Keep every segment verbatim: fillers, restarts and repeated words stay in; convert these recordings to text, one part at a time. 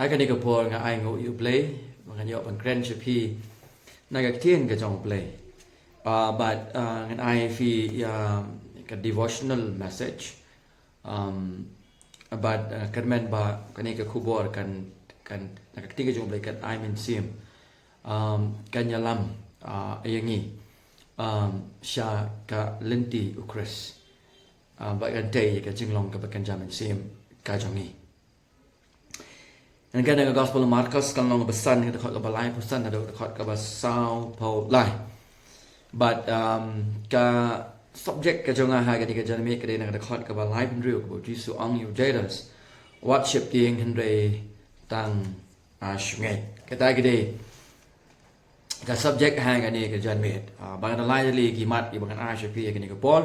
Ha kane ka por nga ai nguh ïa U Blei ba ngan ïoh ban kren sha phi na ka ktien ka jong U Blei. Ah, bad ah, ngan ai phi ïa ka devotional message. Um, bad ah, kyrmen ba kane ka khubor kan, kan, na ka ktien ka jong U Blei kan ai mynsiem. Um, kan ïalam ah, ïa ngi um, sha ka lynti U Khrist. Um, bad kan tei ïa ka jinglong kaba kynja mynsiem ka jong ngi. Ngan kren na ka Gospel Markos, ka lynnong ba san, ka dkhot kaba laiphew san haduh ka dkhot kaba sawphew lai. Bad um, ka subject ka jong nga ha kane ka janmiet ka dei na ka dkhot kaba laiphew hynriew, kaba U Jisu u ong ïa u Jairus, wat sheptieng, hynrei tang ah, shongeit. Kata ka dei ka subject ha kane ka janmiet. Ah, ba ngan da lai tylli ki mat kiba ngan ai sha phi ha kane ka por.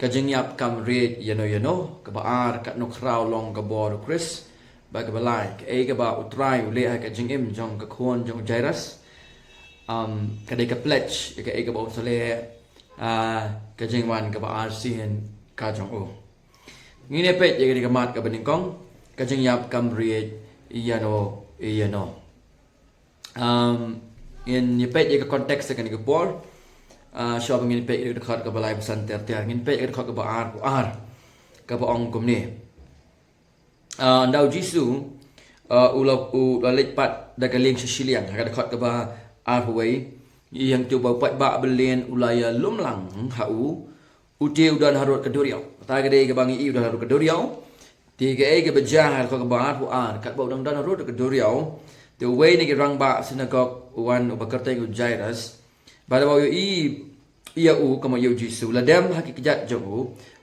Ka jingïap kam riej ïano ïano. Kaba ar, katno khraw long ka bor U Khrist. Bad kaba lai, kaei kaba U Trai u leh ha ka jingim jong ka khun jong u Jairus. Um, ka dei ka pledge ïa kaei kaba un sa leh ha ka jingwan kaba arsien ka jong u. Ngin ïa peit ïa kane ka mat kaba nyngkong, ka jingïap kam riej ïano ïano. Um, ngin ïa peit ïa ka context ha kane ka por. Ah, shuwa ba ngin peit ïa ka dkhot kaba laiphew san ter ter, ngin peit ïa ka dkhot kaba arphew ar, kaba ong kumne. Ah, ynda U Jisu ah, u la, u la leit pat da ka lieng sha shiliang, ha ka dkhot kaba arphew wei, ïa kata u paidbah byllien u la ïalum lang ha u, u te u don harud ka duriaw. Kata ka dei kaba ngi i, u don harud ka duriaw. Te kaei kaba jia ha ka dkhot kaba arphew ar, katba u dang don harud ka duriaw, te uwei na ki rangbah synagog u wan, uba kyrteng u Jairus, bad haba u ïohi ïa u, ka mut ïa U Jisu, u la dem ha ki kjat jong u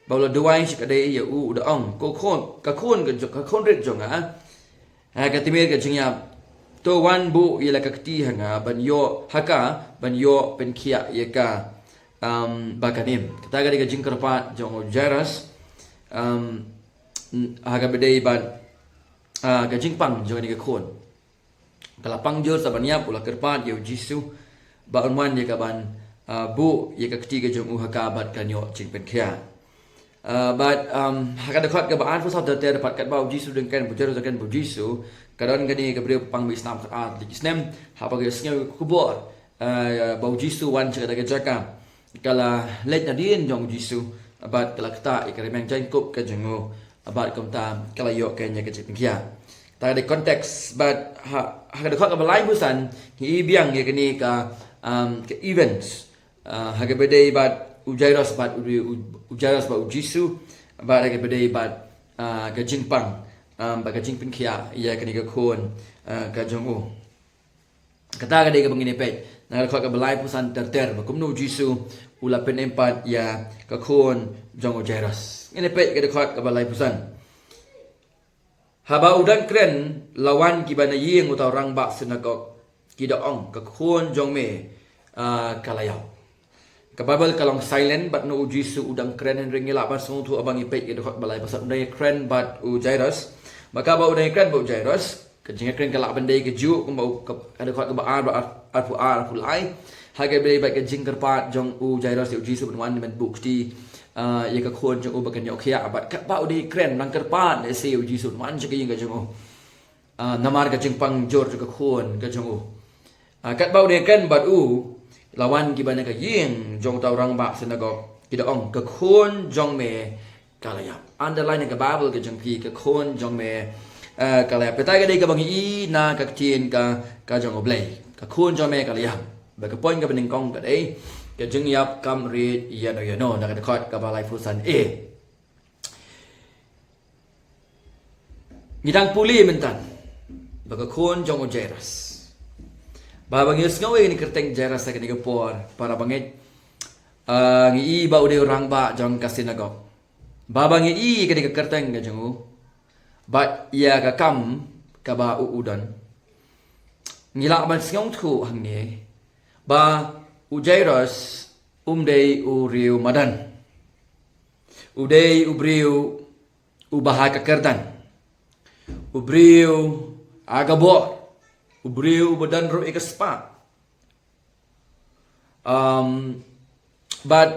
bad u la duwai shikatdei ïa u, u da ong, ko khun, ka khun, ka khun rit jong nga, ha ka tmier ka jingïap, to wan buh ïa la ka kti ha nga ban ïoh, ha ka, ban ïoh pynkhiah ïa ka. Um, ba kan im. Kata ka dei ka jingkyrpad jong u Jairus. Um, ha kaba dei bad ah, ka jingpang jong kane ka khun. Ka la pang jur sa ban ïap, u la kyrpad ïa U Jisu ba un wan ïa ka ban ah, buh ïa ka kti ka jong u ha ka bad kan ïoh jingpynkhiah. Ah, bad um, ha ka dkhot kaba arphew saw ter ter pat, katba U Jisu u dang kren bad u Jairus, u dang kren bad U Jisu, ka don kane ka briew ba pang ba isnam khatar tylli ki snem. Haba ka ïohsngew ïa ka khubor ah, ba U Jisu u wan sha kata ka jaka, ka la leit nadien jong U Jisu bad ka la ktah ïa ka rmiang jaiñkup ka jong u, bad kumta ka la ïoh kane ka jingpynkhiah. Kata ka dei context, bad ha, ha ka dkhot kaba laiphew san ngi i biang ïa kane ka um, ka events ah, ha kaba dei bad u Jairus bad u, u, u Jairus bad U Jisu, bad ha kaba dei bad ah, ka jingpang um, bad ka jingpynkhiah ïa kane ka khun ah, ka jong u. Kata ka dei kaba ngin ïa peit na ka dkhot kaba laiphew san ter ter, ba kumno U Jisu u la pynim pat ïa ka khun jong u Jairus. Ngin ïa peit ka dkhot kaba laiphew san. Haba u dang kren, la wan kiba na ïing uta u rangbah synagog, ki da ong, ka khun jong me ah, ka la ïap. Ka Baibl ka long silent bad na U Jisu u dang kren, hynrei ngi lah ban sngewthuh haba ngi peit ka dkhot ba laiphew san, u dang ïakren bad u Jairus. Bad haba u dang ïakren bad u Jairus, ka jingïakren ka lah ban dei kajuh kumba u, ka, ka dkhot kaba ar bad ar, arphew ar, arphew lai. Ha kaba dei bad ka jingkyrpad jong u Jairus ïa U Jisu ban wan ban buh kti ah, ïa ka khun jong u ba kan ïoh khiah, bad katba u dang ïakren, u dang kyrpad lehse ïa U Jisu ban wan sha ka ïing ka jong u. Ah, namar ka jingpang jur jong ka khun ka jong u. Ah, katba u dang ïakren bad u, la wan kiba na ka ïing jong uta u rangbah synagog, ki da ong, ka khun jong me ka la ïap. Underline ha ka Baibl ka jong phi, ka khun jong me ah, ka la ïap. Kata ka dei kaba ngi i na ka ktien ka, ka jong U Blei, ka khun jong me ka la ïap. Bad ka point kaba nyngkong ka dei ka jingïap kam riej ïano ïano, na ka dkhot kaba laiphew san A. Ngi dang pule mynta ba ka khun jong u Jairus. Ba, ba ngi sngew ïa kane ka kyrteng Jairus ha kane ka por, para bangeit, ah, ngi i ba u dei u rangbah jong ka synagog. Ba, ba ngi i kane ka kyrteng ka jong u bad ïa ka kam kaba u, u don, ngi lah ban sngewthuh hangne ba u Jairus um dei u riew madan. U dei u briew uba ha ka kyrdan, u briew ha ka bor, u briew uba don ruh ïa ka spah. Um, bad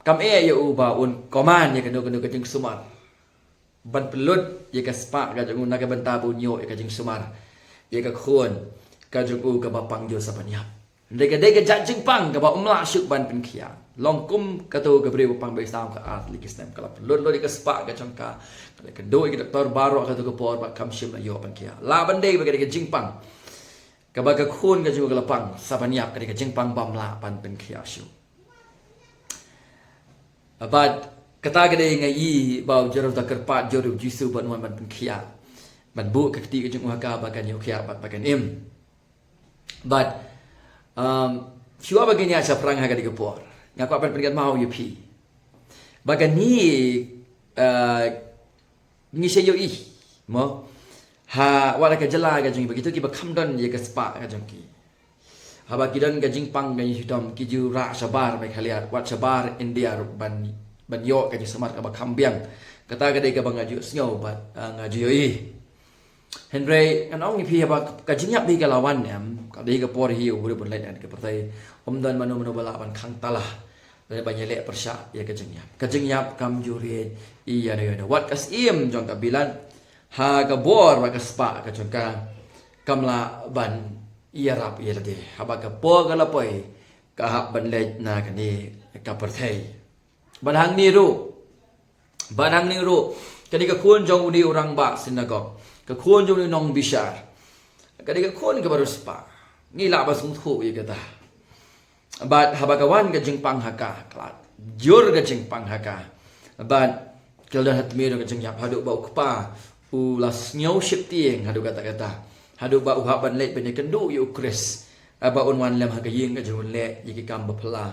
kam eh ïa u ba un command ïa kano kano ka jingsumar. ban pynlut ïa ka spah ka jong u na ka bynta ba un ïoh ïa ka jingsumar ïa ka khun ka jong u kaba pang jur sa ban ïap. Hynrei ka dei ka jingpang kaba um lah shuh ban pynkhiah. Long kum kato ka briew ba pang ba islam ka ar tylli ki snem, ka la pynlut lut ïa ka spah ka jong ka, ka la kynduh ïa ki doktor baroh kato ka por bad kam shym la ïoh ban khiah. Lah ban dei ba ka dei ka jingpang kaba ka khun ka jong u ka la pang sa ban ïap, ka dei ka jingpang bym lah ban pynkhiah shuh. Bad kata ka dei nga ïohi ba u Jairus u da kyrpad jur ïa u Jisu ban wan ban pynkhiah, ban buh ka kti ka jong u ha ka ba kan ïoh khiah bad ba kan im. Bad, um, shuwa ba ngin ïaid shaphrang ha kane ka por, nga kwah ban pynkynmaw ïa phi ba kane, uh, ngi sa ïohi, mo, ha, wat ha ka jylla ka jong ngi, ba kito kiba kham don ïa ka spah ka jong ki, haba ki don ka jingpang ka jingshitom, ki ju rah shabar Meghalaya, wat shabar India ruh ban, ban ïoh ka jingsumar kaba kham biang. Kata ka dei kaba nga ju sngew bad, uh, nga ju ïohi. Hynrei ngan ong ïa phi, haba ka jingïap hi ka la wan, em, ka dei ka por hi u briew ban leit na ka pyrthei. Ym don mano mano ba lah ban khang tala lane ban ïaleh pyrshah ïa ka jingïap. Ka jingïap kam ju riej ïano ïano. Wat ka syiem jong ka bilat, ha ka bor bad ka spah ka jong ka, kam lah ban ïarap ïa lade haba ka por ka la poi, ka hap ban leit na kane ka pyrthei. Bad hangne ruh, bad hangne ruh, kane ka khun jong une u rangbah synagog, ka khun jong une u nongbishar, ka dei ka khun kaba riewspah. Ngi lah ban sngewthuh ïa kata. Bad haba ka wan ka jingpang ha ka, ka la jur ka jingpang ha ka. Bad ka la don ha tmier jong ka jingïap, haduh ba u kpa u la sngew sheptieng haduh katta katta, haduh ba u hap ban leit ban ïakynduh ïa u Khrist, haba un wan lem ha ka ïing ka jong u, leh ïa ki kam ba phylla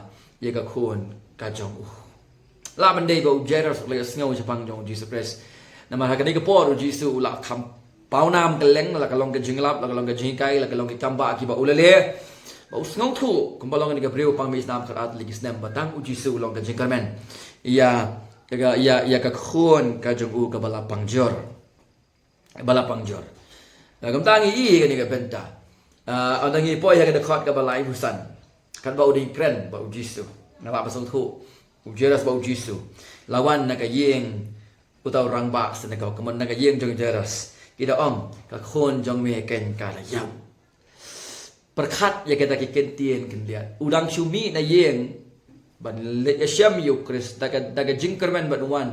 ïa ka khun ka jong u. Lah ban dei ba u Jairus u la ïohsngew shaphang jong u Jisu Khrist. Namar ha kane ka por u Jisu u la kham pawnam kylleng, la ka long ka jinglap, la ka long ka jinghikai, la ka long ki kam ba kiba u la leh, ba u sngewthuh kumba long kane ka briew pang ba islam khatar tylli ki snem, ba tang u Jisu u long ka jingkyrmen ïa, ïa, ïa, ïa ka khun ka jong u kaba la pang jur. Ba la pang jur. Kumta ngi ïohi kane ka bynta. Ah, ynda ngi poi ha ka dkhot kaba laiphew san, katba u dang kren bad u Jisu, nga lah ban sngewthuh, u Jairus bad u Jisu la wan na ka ïing uta u rangbah synagog, kumta na ka ïing jong u Jairus. Ki da ong, ka khun jong me keiñ ka la ïap. Pyrkhat ïa kita ki kyntien khyndiat. U dang shu mih na ïing ban leit ïashem ïa u Khrist, da ka, da ka jingkyrmen ban wan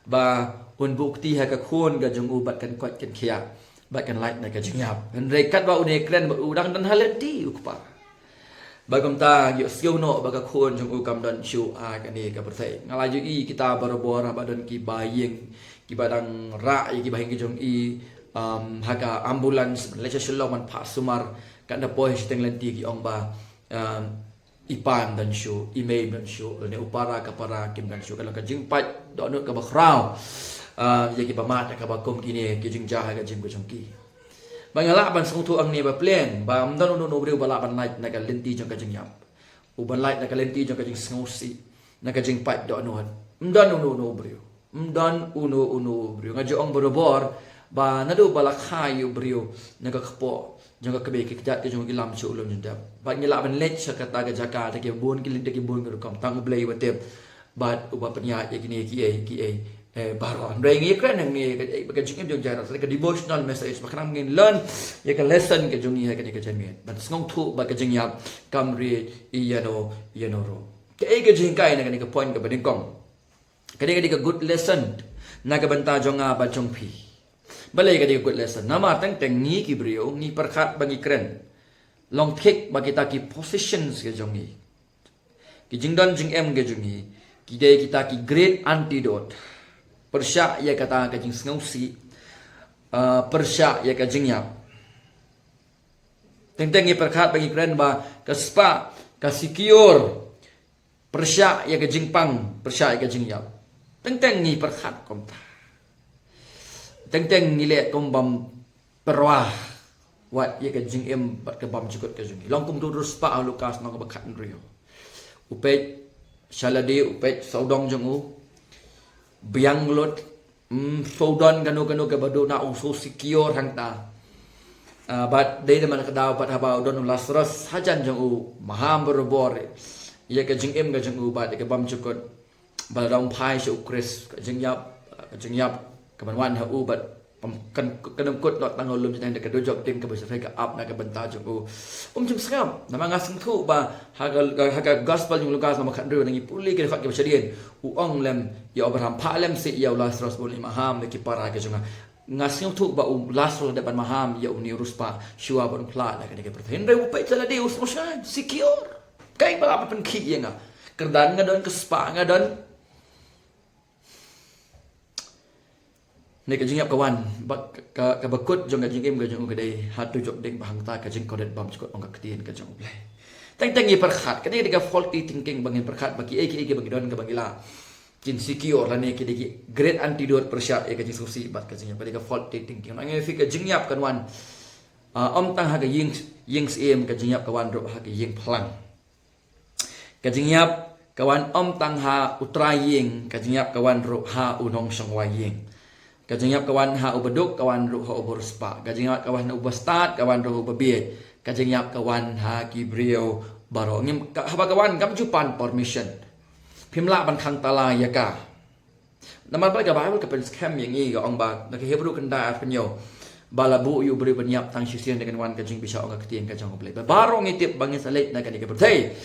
ba un buh kti ha ka khun ka jong u bad kan koit kan khiah bad kan lait na ka jingïap. Hynrei katba une u kren bad u, u dang don ha lynti u kpa. Bad kumta ngi ïohsngew noh ba ka khun jong u kam don shuh ha kane ka pyrthei. Nga la ju ïohi kita barabor, haba don kiba ïeng, kiba dang rah ïa kiba ha ïing ki jong i, um, ha ka ambulance ban leit sha Shillong ban phah sumar, katba poi shiteng lynti ki ong ba, um, i pa ym don shuh, i mei ym don shuh, lane u para ka para kim don shuh. Ka long ka jingpait dohnud kaba khraw, ah, ïa kiba mad ha kaba kum kine ki jingjia ha ka jingim ka jong ki. Bad nga lah ban sngewthuh hangne ba pleng ba ym don uno uno u briew ba lah ban lait na ka lynti jong ka jingïap, u ban lait na ka lynti jong ka jingsngewsih, na ka jingpait dohnud. Ym don uno uno u briew. Ym don uno uno u briew. Nga ju ong barabor ba naduh ba la kha ïa u briew na ka kpoh jong ka kmie, ki kjat ki jong u ki lam sha u lum jingdep. Bad ngi lah ban leit sha kata ka jaka da ki bun ki lynti, da ki bun ki rukom, tang U Blei uba tip bad uba pynïaid ïa kine kiei kiei, eh, baroh. Hynrei ngi kren hangne ka, eh, ka jingim jong u Jairus, ka devotional message, ba khnang ngin learn ïa ka lesson ka jong ngi ha kane ka janmiet, ban sngewthuh ba ka jingïap kam riej ïano ïano ruh. Kaei ka jinghikai na kane ka point kaba nyngkong? Ka dei, ka dei ka good lesson na ka bynta jong nga bad jong phi. Balei ka dei ka good lesson? Namar teng teng ngi ki briew ngi pyrkhat ba ngi kren, long thik ba kita ki possessions ki jong ngi, ki jingdon jingem ki jong ngi, ki dei kita ki great antidote pyrshah ïa kata ka jingsngewsih, ah, pyrshah ïa ka jingïap. Teng teng ngi pyrkhat ba ngi kren ba ka spah ka secure pyrshah ïa ka jingpang, pyrshah ïa ka jingïap. Teng teng ngi pyrkhat kumta. Teng teng ngi leh kum bym pyrwa wat ïa ka jingim bad ka bymjukut ka jong ngi. Long kumto ruh spah ha u Lukas lynnong kaba khathynriew, u peit sha lade, u peit sawdong jong u, biang lut, mm, shu don kano kano kaba duna, u shu secure hangta. Ah, bad dei namar kata bad haba u don u Lasarus hajan jong u, maham barabor ïa ka jingim ka jong u bad ïa ka bymjukut, ba la dang phai sha u Khrist, ka jingïap, ka jingïap Ka ban wan ha u bad pam-, kan, kan ym kut noh tang ha u lum jingïaid da ka dujok ding kaba shyrkhei ka ap na ka bynta jong u. Um shym sngap, namar nga sngewthuh ba ha ka, ha ka gospel jong u Lukas lynnong ba khathynriew, ngi pule ki dkhot kiba shadien, u ong lem ïa u Abraham, phah lem seh ïa u Lasaros ba un leit maham da ki para ki jong nga. Nga sngewthuh ba u Lasaros la dep ban maham ïa une u riewspah shuwa ba un phla na kane ka pyrthei. Hynrei u peit sa lade, u sngewsih, secure. Kaei ba la pynkhih ïa nga? Kyrdan nga don, ka spah nga don. Ne ka jingïap ka wan, ba ka, ka, kaba kut jong ka jingim ka jong u ka dei ha dujok ding, ba hangta ka jingkordit bymjukut ong ka ktien ka jong U Blei. Teng teng ngi pyrkhat, kane ka dei ka faulty thinking ba ngin pyrkhat ba kiei kiei kiba ngi don kaba ngi lah, kin secure lane ki dei ki great antidote pyrshah ïa ka jingsngewsih bad ka jingïap, ka dei ka faulty thinking. Nang ïa phi, ka jingïap kan wan, ah, ym tang ha ka ïing, ïing syiem, ka jingïap ka wan ruh ha ka ïing phlang. Ka jingïap ka wan ym tang ha u trai ïing, ka jingïap ka wan ruh ha u nongshongwai ïing. Ka jingïap ka wan ha uba duk, ka wan ruh ha uba riewspah. Ka jingïap ka wan ha uba stad, ka wan ruh ha uba bieit. Ka jingïap ka wan ha ki briew baroh. Ngim, ka, haba ka wan kam ju pan permission. Phim lah ban khang tala ïa ka. Namar ba ka Baibl ka pynskhem ïa ngi, ka ong ba na ka Hebru khyndai arphew hynñiew, ba la buh ïa u briew ban ïap tang shisien, dei kan wan ka jingbishar, ong ka ktien ka jong U Blei. Ba baroh ngi tip ba ngin sa leit na kane ka pyrthei.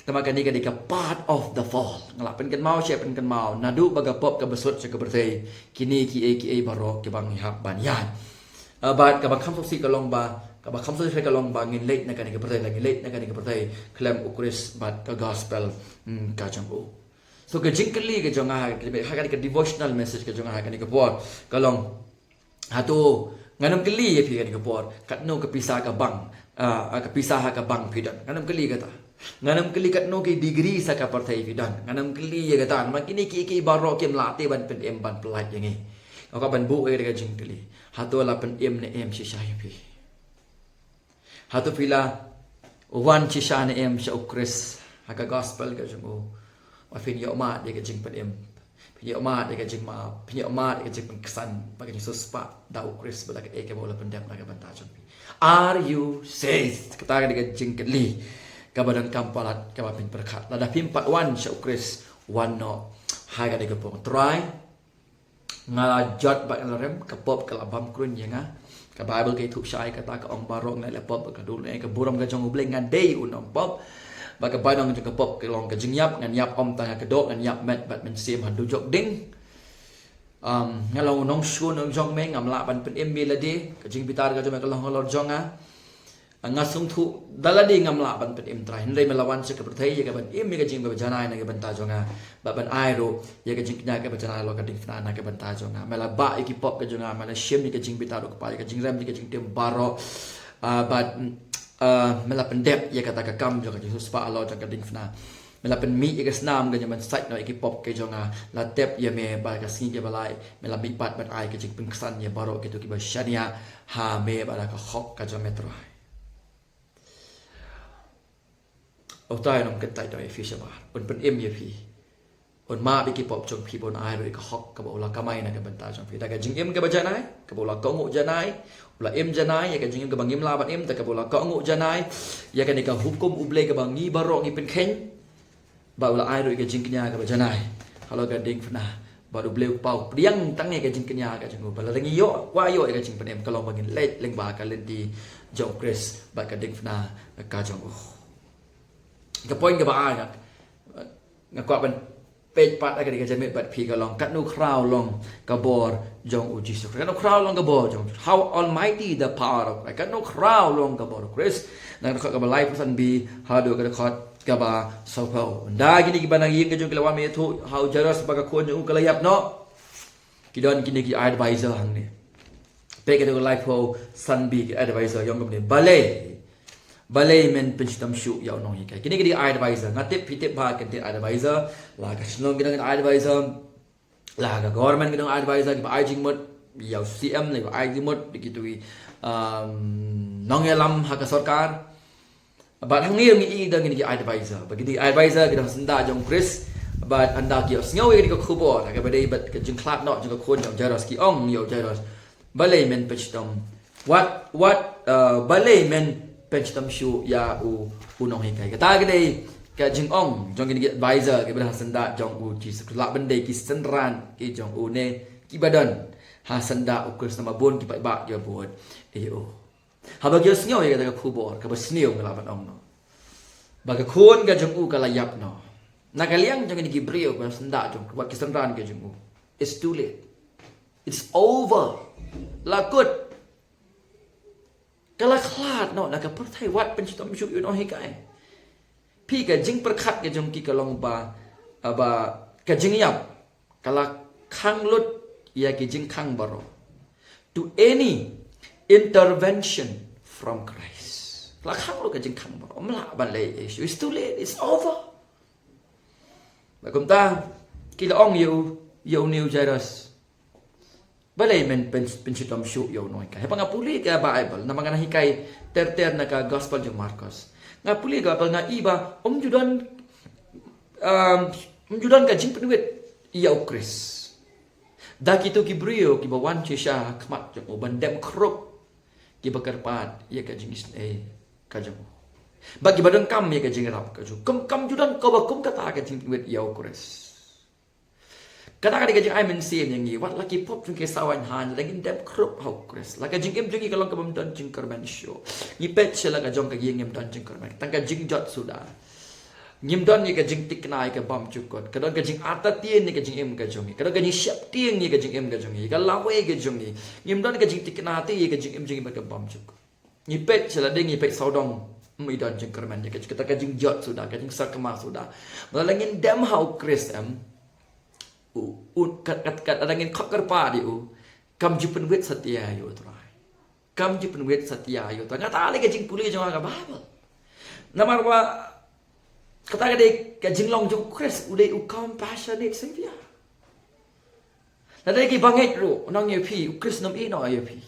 Namar kane ka dei ka part of the fall. Nga la pynkynmaw, shu pynkynmaw, naduh ba ka pop kaba sut sha ka pyrthei, kine kiei kiei baroh kiba ngi hap ban ïaid. Ah, bad kaba kham sngewsih ka long ba, kaba kham sngewsih ka long ba ngin leit na kane ka pyrthei, la ngin leit na kane ka pyrthei khlem U Khrist bad ka gospel, hmm, ka jong u. So ka jingkylli ka jong nga ha kane ka devotional message ka jong nga ha kane ka por ka long, hato, ngan ym kylli ïa phi kane ka por, katno ka pisa ka bank, ah, ah, ka pisa ha ka bank phi don. Ngan ym kylli kata. Ngan ym kylli katno ki degree sha ka pyrthei phi don. Ngan ym kylli ïa kata. Namar kine kiei kiei baroh kim lah te ban pynim ban pyllait ïa ngi. Nga kwah ban buh ïa ka jingkylli, hato la pynim ne em shisha ïa phi? Hato phi la wan shisha ne em sha U Khrist ha ka gospel ka jong u? Ba phin ïoh mad ïa ka jingpynim, phin ïoh mad ïa ka jingmap, phin ïoh mad ïa ka jingpynksan bad ka jingsiewspah da U Khrist bad da kaei kaba u la pyndep na ka bynta jong phi? Are you saved? Kata ka dei ka jingkylli kaba donkam palat kaba phin pyrkhat. Lada phim pat wan sha U Khrist, wan noh ha kane ka por. Trai, nga la jot bad nga la rem, ka pop ka la bam kruiñ ïa nga. Ka Baibl ka ïathuh shai, kata ka ong, baroh ngi la leh pop, ka dur leh ka burom ka jong U Blei, nga dei u nongpop. Bad ka bainong jong ka pop ka long ka jingïap. Ngan ïap ym tang ha ka doh, ngan ïap met bad mynsiem ha dujok ding. Um, nga long u nongshun jong me, ngam lah ban pynim ïa lade. Ka jingbitar ka jong me ka long halor jong nga. Nga sngewthuh da lade ngam lah ban pynim, Trai, hynrei me la wan sha ka pyrthei ïa ka ban im ïa ka jingim kaba janai na ka bynta jong nga, bad ban ai ruh ïa ka jingkñia kaba janai halor ka diengphna na ka bynta jong nga. Me la bah ïa ki pop ka jong nga, me la shim ïa ka jingbitar, U Kpa, ïa ka jingrem, ïa ka jingtim baroh. Ah, bad, ah, me la pyndep ïa kata ka kam jong ka jingsiewspah halor jong ka diengphna. Me la pynmih ïa ka snam ka jong ban sait noh ïa ki pop ka jong nga. La tep ïa me ba ka sngi kaba lai me la mihpat ban ai ka jingpynksan ïa baroh kito kiba shaniah ha me bad ha ka hok ka jong me, Trai. U Trai un kyntait noh ïa phi shabar, un pynim ïa phi, un map ïa ki pop jong phi, bad un ai ruh ïa ka hok kaba u la kamai na ka bynta jong phi da ka jingim kaba janai, kaba u la kohnguh janai. U la im janai ïa ka jingim kaba ngim lah ban im, da kaba u la kohnguh janai ïa kane ka hukum U Blei kaba ngi baroh ngi pynkheiñ. Bad u la ai ruh ïa ka jingkñia kaba janai halor ka diengphna. Bad U Blei u Kpa u pdiang tang ïa ka jingkñia ka jong u. Bad lada ngi ïoh, kwah ïoh ïa ka jingpynim, ka long ba ngin leit lyngba ka lynti jong U Khrist bad ka diengphna ka jong u. Ka point kaba ar nga, nga kwah ban peit pat ha kane ka janmiet bad phi ka long, katno khraw long ka bor jong U Jisu Khrist. Katno khraw long ka bor jong, how almighty the power of Christ. Katno khraw long ka bor U Khrist. Na ka dkhot kaba laiphew san B haduh ka dkhot kaba sawphew. Ynda kine kiba nang ïing ka jong ki la wan ban ïathuh ha u Jairus ba ka khun jong u ka la ïap noh, ki don kine ki advisor hangne. Peit ka dkhot laiphew san B, ki advisor ki ong kumne, balei, balei men pynshitom shuh ïa u nonghikai? Kine ki dei advisor. Nga tip phi tip ba ki dei advisor. La ka shnong ki don advisor. La ka government ki don advisor kiba ai jingmut ïa u C M, kiba ai jingmut ïa kito ki, um, nongïalam ha ka sorkar. Bad hangne ngi i da kine ki advisor. Ba kine ki advisor ki don ha syndah jong U Khrist. Bad ynda ki ïohsngew ïa kane ka khubor, ha kaba dei bad ka jingkhlad noh jong ka khun jong u Jairus, ki ong ïa u Jairus, balei men pynshitom? Wat, wat, uh, balei men pynshitom shuh ïa u, u nonghikai? Kata ka dei ka jingong jong kine ki advisor kiba don ha syndah jong U Jisu Khrist. Lah ban dei ki synran ki jong u ne iba don ha syndah u Khrist, namar bun ki paidbah kiba bud ïa u. Haba ki ïohsngew ïa kata ka khubor kaba sniew, nga lah ban ong noh ba ka khun ka jong u ka la ïap noh. Na ka liang jong kine ki briew, ba syndah jong, wat ki synran ka jong u, it's too late. It's over. La kut. Ka la khlad noh na ka pyrthei. Wat pynshitom shuh ïa u nonghikai. Phi, ka jingpyrkhat ka jong ki ka long ba, ba ka jingïap ka la khang lut ïa ki jingkhang baroh to any intervention from Christ. La khang lut ka jingkhang baroh. Ym lah ban leh issue. It's too late. It's over. Ba kumta ki la ong ïa u, ïa une u Jairus, balei men pyn, pynshitom shuh ïa u nonghikai? Haba nga pule ka Baibl, namar nga nang hikai ter ter na ka Gospel jong Markos, nga pule ka Baibl, nga i ba ym ju don, um, ym ju don ka jingpynwit ïa u Khrist da kito ki briew kiba wan shisha ha khmat jong u ban dem khrup kiba kyrpad ïa ka jingisynei ka jong u, ba kiba donkam ïa ka jingïarap ka jong u. Kam, kam ju don kaba kum kata ka jingpynwit ïa u Khrist. Kata ka dei ka jingai mynsiem ïa ngi. Wat la ki pop jong ki saw aiñ haiñ, la ngin dem khrup ha u Khrist. La ka jingim jong ngi ka long kaba ym don jingkyrmen shuh. Ngi peit sha la ka jong ka ïing, ngim don jingkyrmen, tang ka jingjot suda. Ngim don ïa ka jingthikna ïa ka bymjukut. Ka don ka jingartatien ïa ka jingim ka jong ngi. Ka don ka jingsheptieng ïa ka jingim ka jong ngi, ka lawei ka jong ngi. Ngim don ka jingthikna te ïa ka jingim jong ngi bad ka bymjukut. Ngi peit sha lade, ngi peit sawdong, ym don jingkyrmen ïa ka, kata ka jingjot suda, ka jingsakma suda. Haba la ngin dem ha u Khrist em, u, u, kat, kat, kat, la ngin khot kyrpad ïa u, kam ju pynwit satia ïa u Trai. Kam ju pynwit satia ïa u Trai. Nga ta lei ka jingpule jong nga ka Baibl. Namar ba kata ka dei ka jinglong jong u Khrist, u dei u compassionate Savior. Lada ki bangeit ruh nang ïa phi, u Khrist um ïehnoh ïa phi.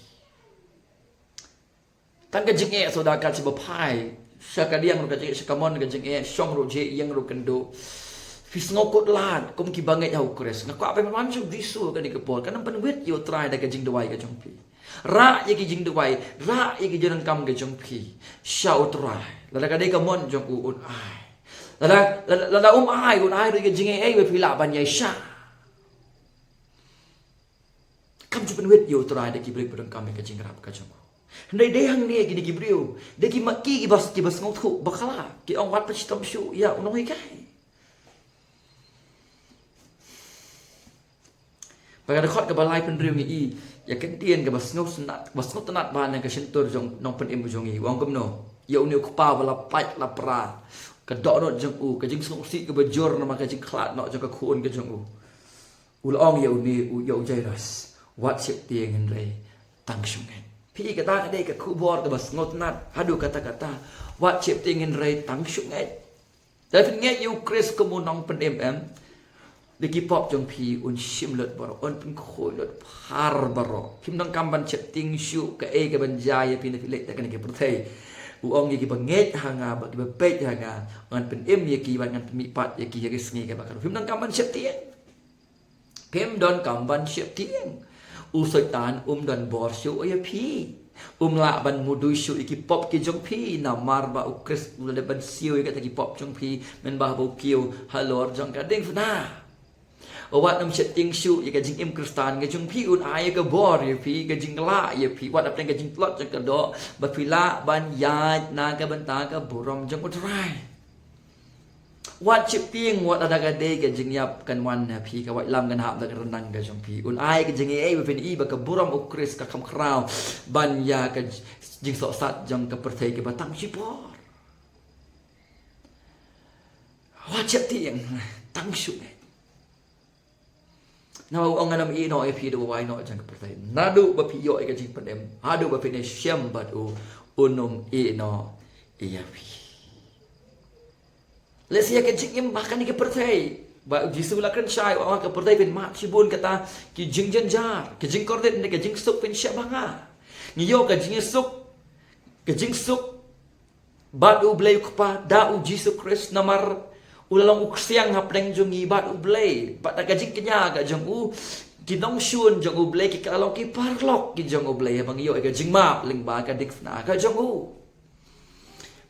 Tang ka jingeh suda ka shu ba phai. Sha ka diang ruh ka jingeh, sha ka mon ka jingeh, shong ruh jingeh, ïeng ruh kynduh. Phi sngew kut lad kum ki bangeit ha u Khrist. Nga kwah phi ban wan sha u Jisu ha kane ka por. Kan ym pynwit ïa u Trai da ka jingduwai ka jong phi. Rah ïa ki jingduwai, rah ïa ki jingdonkam ka jong phi sha u Trai. Lada ka dei ka mon jong u, un ai. Lada, lada, lada um ai, un ai ruh ïa ka jingaiei ba phi lah ban ïaishah. Kam ju pynwit ïa u Trai da ki briew ba donkam ïa ka jingïarap ka jong u. Hynrei dei hangne kine ki briew, dei ki ma ki, ki ba, ki ba sngewthuh bakla, ki ong wat pynshitom shuh ïa u nonghikai. Ba ka dkhot kaba lai pynriew ngi i ïa ka ktien kaba sngewtynnat, ba sngewtynnat ba na ka shyntur jong u nongpynim u jong ngi. U ong kumno ïa une u kpa ba la pait la pra, ka dohnud jong u, ka jingsngewsih kaba jur namar ka jingkhlad noh jong ka khun ka jong u. U la ong ïa une u, ïa u Jairus, wat sheptieng hynrei tang shu ngeit. Phi, kata ka dei ka khubor kaba sngewtynnat haduh katta katta. Wat sheptieng hynrei tang shu ngeit. Lada phin ngeit ïa u Khrist kum u nongpynim em, da ki pop jong phi un shim lut baroh, un pynkhuid lut phar baroh. Phim donkam ban sheptieng shuh kaei kaban jia ïa phi na phi leit na kane ka pyrthei. U ong ïa kiba ngeit ha nga bad kiba peit ha nga, ngan pynim ïa ki bad ngan pynmihpat ïa ki ha ka sngi kaba kordor. Phim donkam ban sheptieng. Phim donkam ban sheptieng. U Soitan um don bor shuh ïa phi. Um lah ban mudui shuh ïa ki pop ki jong phi namar ba u Khrist u la dep ban siew ïa kita ki pop jong phi mynba haba u kiew halor jong ka diengphna. Wat nym sheptieng shuh ïa ka jingim Khristan ka jong phi, un ai ïa ka bor ïa phi, ka jinglah ïa phi, wat hapdeng ka jingtlot jong ka doh, ba phi lah ban ïaid na ka bynta ka burom jong u Trai. Wat sheptieng, wat lada ka dei ka jingïap kan wan ha phi, ka waitlam kan hap da ka ryndang ka jong phi. Un ai ka jingaiei ba phin i ba ka burom u Khrist ka kham khraw ban ïa ka jingsohsat jong ka pyrthei kaba tang shipor. Wat sheptieng, tang shu ngeit. Namar u ong ngan ym ïehnoh ïa phi da uwei noh jong ka pyrthei. Naduh ba phi ïoh ïa ka jingpynim haduh ba phin ïashem bad u, un ym ïehnoh ïa phi. Lehse ïa ka jingim ba ha kane ka pyrthei, ba u Jisu u la kren shai, u ong ha ka pyrthei phin mad shibun kata ki jingjynjar, ka jingkordit ne ka jingsuk, phin shah ba nga. Ngi ïoh ka jingsuk, ka jingsuk bad U Blei U Kpa da U Jisu Khrist, namar U la long U Ksiang hapdeng jong ngi bad U Blei. Bad da ka jingkñia ka jong U, ki nongshun jong U Blei ki kylla long ki paralok ki jong U Blei, haba ngi ïoh ïa ka jingmap lyngba ka dikna ka jong U.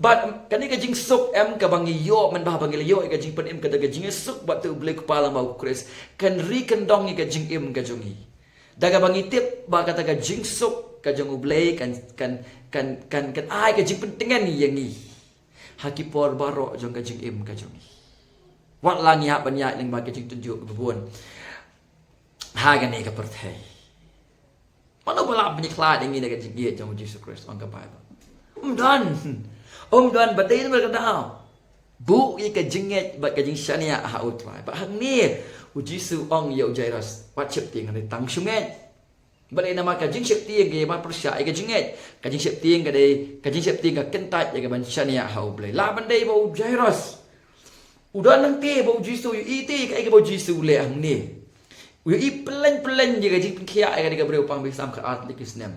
Bad kane ka jingsuk em kaba ngi ïoh mynba haba ngi la ïoh ïa ka jingpynim, kata ka jingsuk bad U Blei U Kpa lyngba U Khrist, kan ri kyndong ïa ka jingim ka jong ngi. Da kaba ngi tip ba kata ka jingsuk ka jong U Blei kan, kan, kan, kan, kan ai ka jingpyntngen ïa ngi ha ki por baroh jong ka jingim ka jong ngi. Wat la ngi hap ban ïaid lyngba ka jingtynjuh kaba bun ha kane ka pyrthei. Mano ba lah ban ïakhlad ïa ngi na ka jingïeit jong U Jisu Khrist, ong ka Baibl? Ym don. Ym don, ba dei namar kata. Buh ïa ka jingngeit bad ka jingshaniah ha U Trai. Bad hangne U Jisu ong ïa u Jairus, wat sheptieng, hynrei tang shu ngeit. Bad dei namar ka jingsheptieng ka ïa ban pyrshah ïa ka jingngeit. Ka jingsheptieng ka dei, ka jingsheptieng ka kyntait ïa ka ban shaniah ha U Blei. Lah ban dei ba u Jairus u don nangta ba U Jisu u ïohi te kaei kaba U Jisu u leh hangne. U ïohi pyllein pyllein ïa ka jingpynkhiah ïa kane ka briew pang ba isam khatar tylli ki snem.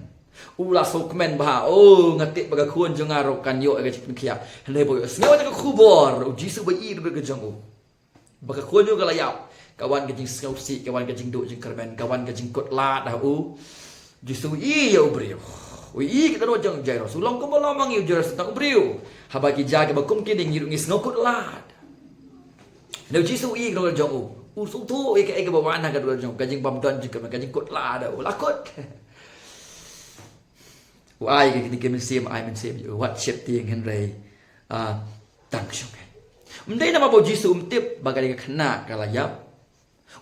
U la sngewkmen bha, oh, nga tip ba ka khun jong nga ruh kan ïoh ïa ka jingpynkhiah. Hynrei ba u ïohsngew ïa ka khubor U Jisu ba ïohi ruh ka jong u ba ka khun jong u ka la ïap, ka wan ka jingsngewsih, ka wan ka jingduh jingkyrmen, ka wan ka jingkut lad ha u. Jisu u ïohi ïa u briew. U ïohi ka dohnud jong u Jairus. U long kumba long ma ngi, u Jairus tang u briew. Haba ki jia kiba kum kine ngi ruh ngi sngew kut lad. Hynrei u Jisu u ïohi ka dohnud jong u. U sngewthuh ïa kaei kaba wan ha ka dohnud jong u, ka jingbym don jingkyrmen, ka jingkut lad, u la kut. U ai ka, ka mynsiem, ai mynsiem, wat sheptieng, hynrei, ah, tang shu ngeit. Ym dei namar ba u Jisu um tip ba ka dei ka khynnah ka la ïap.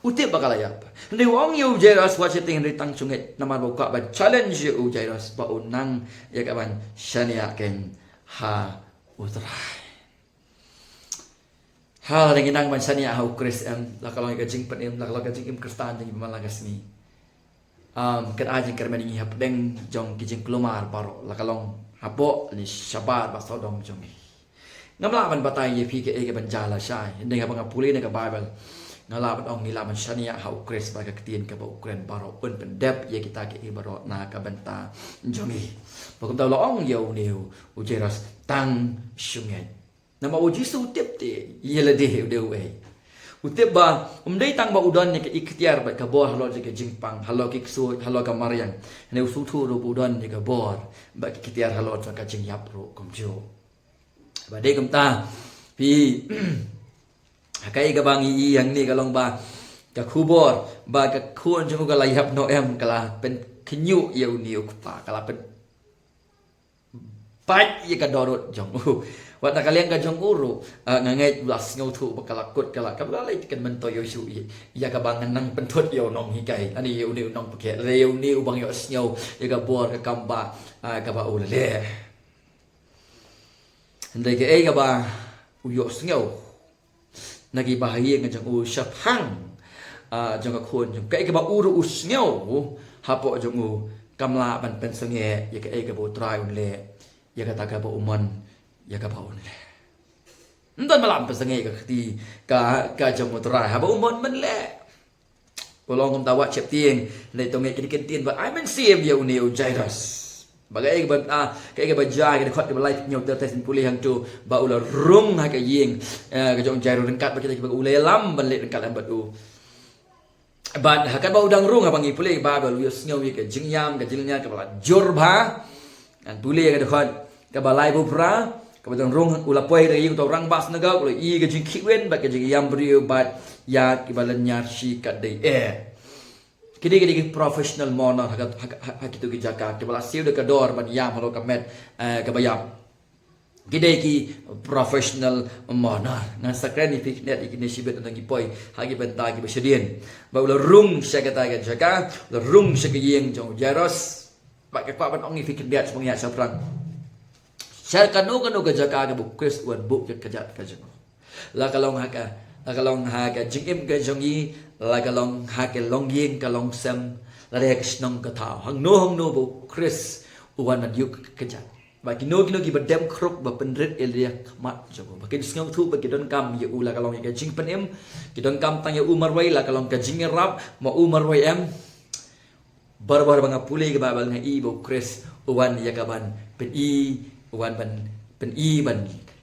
U tip ba ka la ïap. Hynrei u ong ïa u Jairus, wat sheptieng, hynrei tang shu ngeit, namar ba u kwah ban challenge ïa u Jairus ba un nang ïa ka ban shaniah keiñ ha U Trai. Ha, lada ngi nang ban shaniah ha U Khrist em, la ka long ïa ka jingpynim, la ka long ka jingim Khristan jong ngi ba man la ka sngi. Um, kan ai jingkyrmen ïa ngi hapdeng jong ki jingkulmar baroh, la ka long hapoh ne shabar ba sawdong jong ngi. Ngam lah ban batai ïa phi kaei ka ban jia lashai, hynrei haba nga pule na ka Baibl, nga lah ban ong ngi lah ban shaniah ha U Khrist bad ka ktien kaba u kren baroh un pyndep ïa kita kiei baroh na ka bynta jong ngi. Ba kumta u la ong ïa une u Jairus, tang shu ngeit. Namar u Jisu u tip te ïa lade u dei uei. U tip ba um dei tang ba u don ïa ka iktiar bad ka bor halor jong ka jingpang, halor ki ksuid, halor ka mariang. Hynrei u sngewthuh ruh ba u don ïa ka bor bad ka iktiar halor jong ka jingïap ruh kumjuh. Ba dei kumta, phi, ha kaei kaba ngi ïohi hangne ka long ba ka khubor ba ka khun jong u ka la ïap noh em ka la pynkhynñiuh ïa une u kpa, ka la pyn pait ïa ka dohnud jong u. Wat na ka liang ka jong u ruh, ah, nga ngeit u la sngewthuh ba ka la kut, ka la, ka la leit kan myntoi ïa u shuh ïa, ïa kaba ngan nang pynthut ïa u nonghikai lane ïa une u nongpynkhiah lane ïa une uba ngi ïohsngew ïa ka bor ka kam ba, ah, kaba u la leh. Hynrei kaei kaba u ïohsngew na ki bahaïing ka jong u shaphang, ah, jong ka khun jong u, kaei kaba u ruh u sngew hapoh jong u kam lah ban pynsangeh ïa kaei kaba U Trai un leh, ïa kata kaba u mon ïa kaba un leh. Ym don ba lah ban pynsangeh ïa ka kti ka, ka jong U Trai haba u mon ban leh. U la ong kumta, wat sheptieng, hynrei to ngeit, kine ki ktien ba ai mynsiem ïa une u Jairus. Ba kaei kaba, ah, kaei kaba jia ha ka dkhot kaba lai, phi ïoh tyrwa, phin pule hangto ba u la rung ha ka ïing, eh, ka jong u Jairus ryngkat bad kita kiba u la ïalam ban leit ryngkat lem bad u. Bad ha kaba u dang rung, haba ngi pule ba, ba u ïohsngew ïa ka jingïam, ka jinglynñiar kaba la jur bha. Ngan pule ïa ka dkhot kaba lai bad phra, kaba dang rung, u la poi ha ka ïing uta u rangbah synagog, u la ïohi ka jingkhih win bad ka jingïam briew bad ïa kiba lynñiar shi katdei eh. Kine ki dei ki professional mourner ha ka, ha ka, ha, ha kito ki jaka, kiba la siew da ka dor ban ïam halor ka met, eh, kaba ïap. Ki dei ki professional mourner. Ngan sa kren ïa phi khyndiat ïa kine shibit haba ngi poi ha ki bynta kiba shadien. Ba u la rung sha kata ka jaka, u la rung sha ka ïing jong u Jairus. Ba nga kwah ban ong ïa phi khyndiat sha ba ngi ïaid shaphrang. Sha kano kano ka jaka kaba u Khrist u wan buh ïa ka kjat ka jong u. La ka long ha ka, la ka long ha ka jingim ka jong ngi, la ka long ha ka longïing ka longsem, lane ha ka shnong ka thaw. Hangno hangno ba u Khrist u wan ban ïuh ka kjat. Ba kino kino kiba dem khrup ba pynrit ïa lade ha khmat jong u. Ba kin sngewthuh ba ki donkam ïa u, la ka long ïa ka jingpynim, ki donkam tang ïa u marwei, la ka long ka jingïarap ma u marwei em. Barabor ba nga pule ïa ka Baibl nga ïohi ba u Khrist u wan ïa ka ban pyni, u wan ban pyni, ban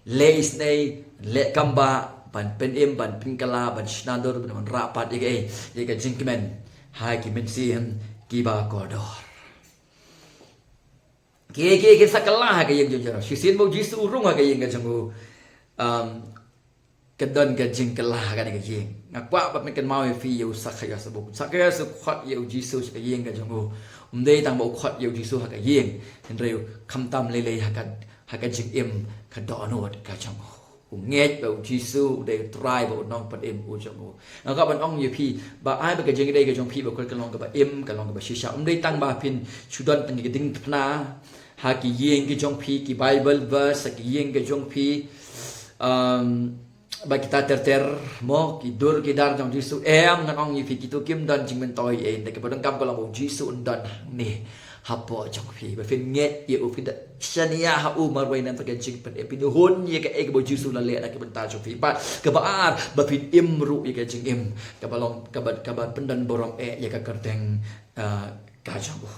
leh isynei, leh kam ba, ban pynim, ban pynkylla, ban shna dur, ban wanrah pat ïa kaei, ïa ka jingkmen ha ki mynsiem kiba kordor. Ki, ki, ki sa kylla ha ka ïing jong u Jairus. Shisien ba u Jisu u rung ha ka ïing ka jong u, um, ka don ka jingkylla ha kane ka ïing. Nga kwah ban pynkynmaw ïa phi ïa u Sakhaïos, ba u Sakhaïos u khot ïa u Jisu sha ka ïing ka jong u. Um dei tang ba u khot ïa u Jisu ha ka ïing, hynrei khamtam lei lei ha ka, ha ka jingim ka dohnud ka jong u. U ngeit ba u Jisu u dei u Trai bad u Nongpynim u jong u. Nga kwah ban ong ïa phi ba ai ba ka jingïadei ka jong phi ba ka long kaba im, ka long kaba shisha. Um dei tang ba phin shu don tang ki diengphna ha ki ïing ki jong phi, ki Bible verse ha ki ïing ki jong phi. Um, ba kita ter ter mo, ki dur ki dar jong Jisu, em, ngan ong ïa phi, kito kim don jingmyntoi ei, hynrei kaba donkam ka long ba u Jisu un don hangne hapoh jong phi. Ba phin ngeit ïa u, phin da shaniah ha u marwei na ka bynta ka jingpynim, phin hun ïa kaei kaba u Jisu u la leh na ka bynta jong phi. Bad kaba ar, ba phin im ruh ïa ka jingim kaba long, kaba, kaba pyndon burom eh ïa ka kyrteng, ah, ka jong u.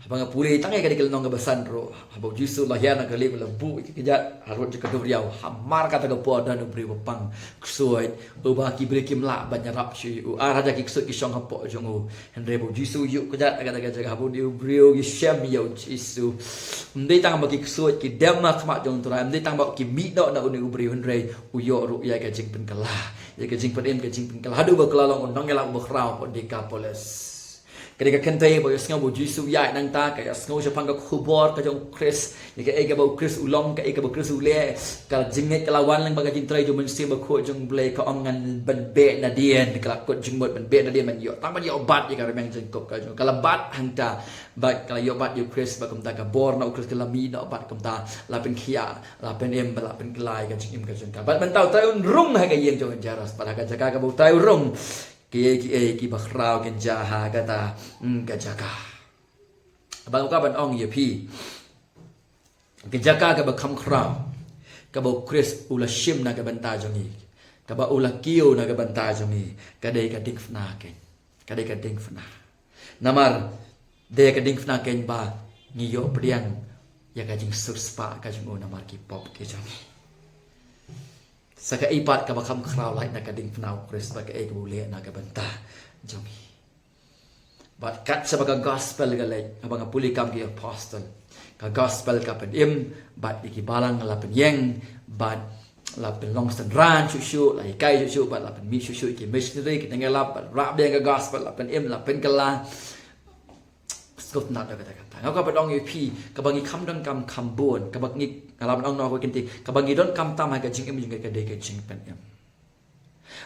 Haba nga pule tang ïa kane ka lynnong kaba san ruh, haba u Jisu u la hiar na ka lieng, u la buh ïa ki kjat harud jong ka duriaw. Hamar kata ka por don u briew ba pang ksuid, uba ki briew kim lah ban ïarap shuh ïa u. Ar hajar ki ksuid ki shong hapoh jong u. Hynrei ba u Jisu u ïuh kjat ha kata ka jaka, haba une u briew u ïashem ïa u Jisu, ym dei tang ba ki ksuid ki dem ha khmat jong u Trai, ym dei tang ba ki mih noh na une u briew, hynrei u ïoh ruh ïa ka jingpynkylla, ïa ka jingpynim, ka jingpynkylla haduh ba ka la long u nongïalam uba khraw hapoh Dekapolis. Ka dei ka kynthei ba ïohsngew ba u Jisu u ïaid nangta, ka ïohsngew shaphang ka khubor ka jong u Khrist, ïa kaei kaba u Khrist u long, kaei kaba u Khrist u leh. Ka jingngeit ka la wan lyngba ka jingtrei jong u Mynsiem Bakhuid jong u Blei, ka ong ngan ban beh nadien, ka la kut jingmut ban beh nadien, ban ïoh, tang ban ïoh bat ïa ka rmiang jingkup ka jong u. Ka la bat hangta, bad ka la ïoh bat ïa u Khrist, bad kumta ka bor na u Khrist ka la mih noh, bad kumta la pynkhiah, la pynim, bad la pynkylla ïa ka jingim ka jong ka. Bad mynta u Trai un rung ha ka ïing jong u Jairus, bad ha ka jaka kaba u Trai u rung, kiei kiei kiba khraw kin jia ha kata, mm, ka jaka. Bad nga kwah ban ong ïa phi, ka jaka kaba kham khraw kaba u Khrist u la shim na ka bynta jong ngi, kaba u la kiew na ka bynta jong ngi, ka dei ka diengphna keiñ. Ka dei ka diengphna. Namar dei ka diengphna keiñ ba ngi ïoh pdiang ïa ka jingsiewspah ka jong u namar ki pop ki jong ngi. Sa kaei pat kaba kham khraw lait na ka diengphna u Khrist bad kaei kaba u leh na ka bynta jong ngi. Bad kat shaba ka gospel ka leit, haba nga pule Kam ki Apostol, ka gospel ka pynim, bad ïa ki balang la pynïeng, bad la pynlong synran shuh shuh, la hikai shuh shuh, bad la pynmih shuh shuh ïa ki missionary, ki nongïalap, bad rah biang ka gospel, la pynim, la pynkylla. Sngewtynnat da kata kata. Nga kwah ban ong ïa phi, kaba ngi kham donkam kham bun, kaba ngi, nga la ban ong noh ha kawei ka kynti, kaba ngi donkam tam ha ka jingim jong ngi ka dei ka jingpynim.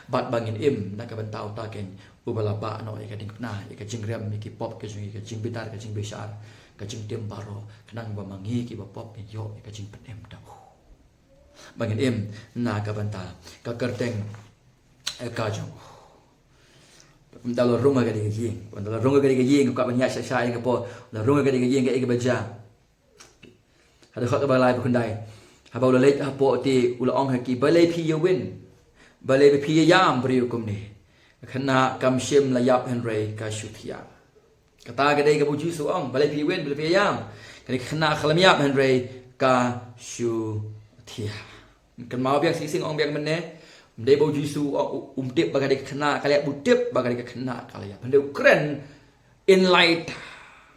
Bad ba ngin im na ka bynta uta keiñ uba la bah noh ïa ka diengphna, ïa ka jingrem, ïa ki pop ki jong ngi, ïa ka jingbitar, ka jingbishar, ka jingtim baroh, khnang ba ma ngi kiba pop ngin ïoh ïa ka jingpynim da u. Ba ngin im na ka bynta ka kyrteng, eh, ka jong u. Ynda la rung ha kane ka ïing, ynda la rung ha kane ka ïing, ka ban ïa sha sha ïa ka por, la rung ha kane ka ïing, kaei kaba jia? Ha dkhot kaba lai ba khyndai. Haba u la leit hapoh te u la ong ha ki, balei phi ïa win? Balei ba phi ïa ïam briew kumne? Ka khynnah kam shym la ïap hynrei ka shu thiah. Kata ka dei kaba u Jisu u ong, balei phi ïa win, balei phi ïa ïam? Kane ka khynnah ka lam ïap hynrei ka shu thiah. Kynmaw biang shisha, ong biang mynne. Ym dei ba u Jisu u, u, um tip ba ka dei ka khynnah ka la ïap, u tip ba ka dei ka khynnah ka la ïap. Hynrei u kren in light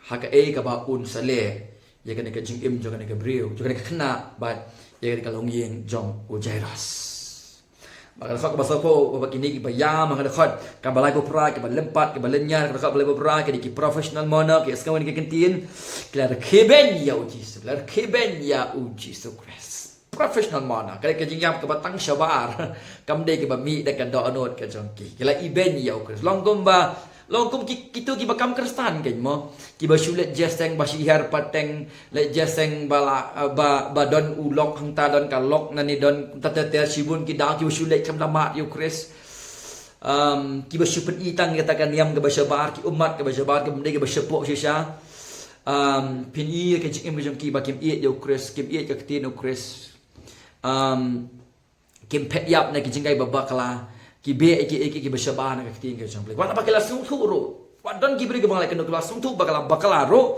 ha kaei kaba un sa leh ïa kane ka jingim jong kane ka briew, jong kane ka khynnah, bad ïa kane ka longïing jong u Jairus. Bad ka dkhot kaba sawphew, ba kine kiba ïam, ka dkhot kaba laiphew phra, kiba lympat, kiba lynñiar, ka dkhot ba laiphew phra, ki dei ki professional mourner, ki ïohsngew ïa kane ka ktien, ki la rkhie beiñ ïa u Jisu, ki la rkhie beiñ ïa u Jisu Khrist. Professional mourner, ka dei ka jingïam kaba tang shabar, kam dei kaba mih da ka dohnud ka jong ki. Ki la ibeiñ ïa u Khrist. Long kumba, long kum ki, kito kiba kam Khristan keiñ mo, kiba shu leit jingïaseng ba shi hiar pateng, leit jingïaseng ba la, ba, ba don u lok hangta, don ka lok nangne, don kumta ter ter, shibun ki daw kiba shu leit kam da mad ïa u Khrist. Um, kiba shu pyni tang ïa kata ka niam kaba shabar, ki ummat kaba shabar, kaba dei kaba shapoh shisha. Um, pyni ïa ka jingim ka jong ki ba kim ïeit ïa u Khrist, kim ïeit ïa ka ktien u Khrist. Um, kim phet ïap na ki jingïaid ba bakla, ki beh ïa ki, ïa ki, kiba shabar na ka ktien ka jong u Blei. Wat haba ki la sngewthuh ruh, wat don ki briew kiba ngi la kynduh, ki la sngewthuh ba ka la bakla ruh,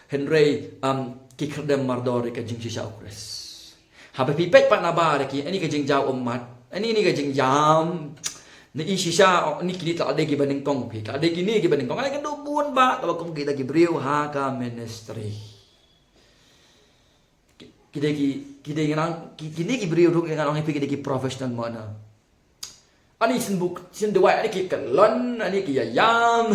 hynrei, um, ki khyrdem mardor ïa ka jingshisha u Khrist. Haba phi peit pat nabar ïa ki, ani ka jingjaw ummat, ani, ani ka jingïam, ne i shisha, ani kine, ka la dei kiba nyngkong phi, ka la dei kine kiba nyngkong, ani ka dei bun bah kaba kum kita ki briew ha ka ministry. Ki, Ki dei ki, ki dei ngan, ki, kine ki briew ruh ngan ong ïa phi ki dei ki professional mourner. Ani sngewbha, sngewbha duwai, ani ki kyllon, ani ki ïaïam.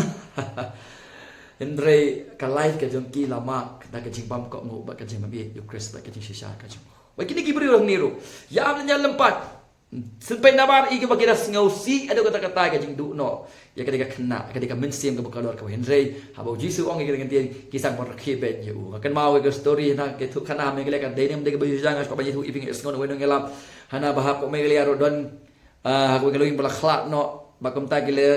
Hynrei ka life ka jong ki la mark da ka jingbam kohnguh bad ka jingbam ïeit ïa u Khrist bad ka jingshisha ka jong u. Bad kine ki briew hangne ruh, ïam lane ïalympat, sngewbha nabar ïa kiba ki da sngewsih haduh katta katta ka jingduh noh ïa ka dei ka khynnah, ka dei ka mynsiem kaba kordor kaba, hynrei haba u Jisu u ong ïa ka dei ka ktien, ki sdang ban rkhie beiñ ïa u. Nga kynmaw ïa ka story na ka ïathuhkhana ha Meghalaya, ka dei ne ym dei kaba ju jia nga shu kwah ban ïathuh ïa phi, nga sngew na wei nong ïalap. Hana ba ha ka Meghalaya ruh don, ah, ha kawei ka lawei ba la khlad noh, bad kumta ki la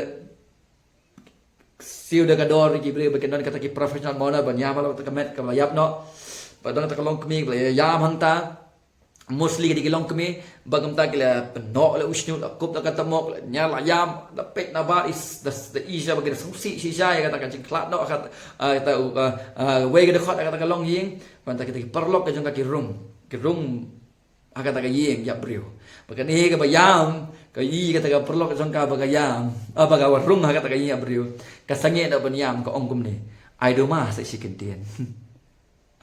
siew da ka dor ïa ki briew ba kin don kata ki professional mourner ban ïam halor kata ka met kaba la ïap noh. Bad don kata ka longkmie ba la ïam hangta. Mostly ka dei ki longkmie, bad kumta ki la pynnoh la u shñiuh, la kup da ka tymok, la ñiar, la ïam, la peit nabar, is, da, da i shisha ba ki da sngewsih shisha ïa kata ka jingkhlad noh, kata, ah, kata, ah, ah, wei ka dkhot, kata ka longïing, bad kata ki paralok ka jong ka ki rung, ki rung ha kata ka ïing ïap briew. Bad kane kaba ïam, ka i kata ka paralok ka jong ka ba ka ïam, ah, ba ka rung ha kata ka ïing ïap briew, ka sangeh noh ban ïam, ka ong kumne: Ai duma sa shi kyntien.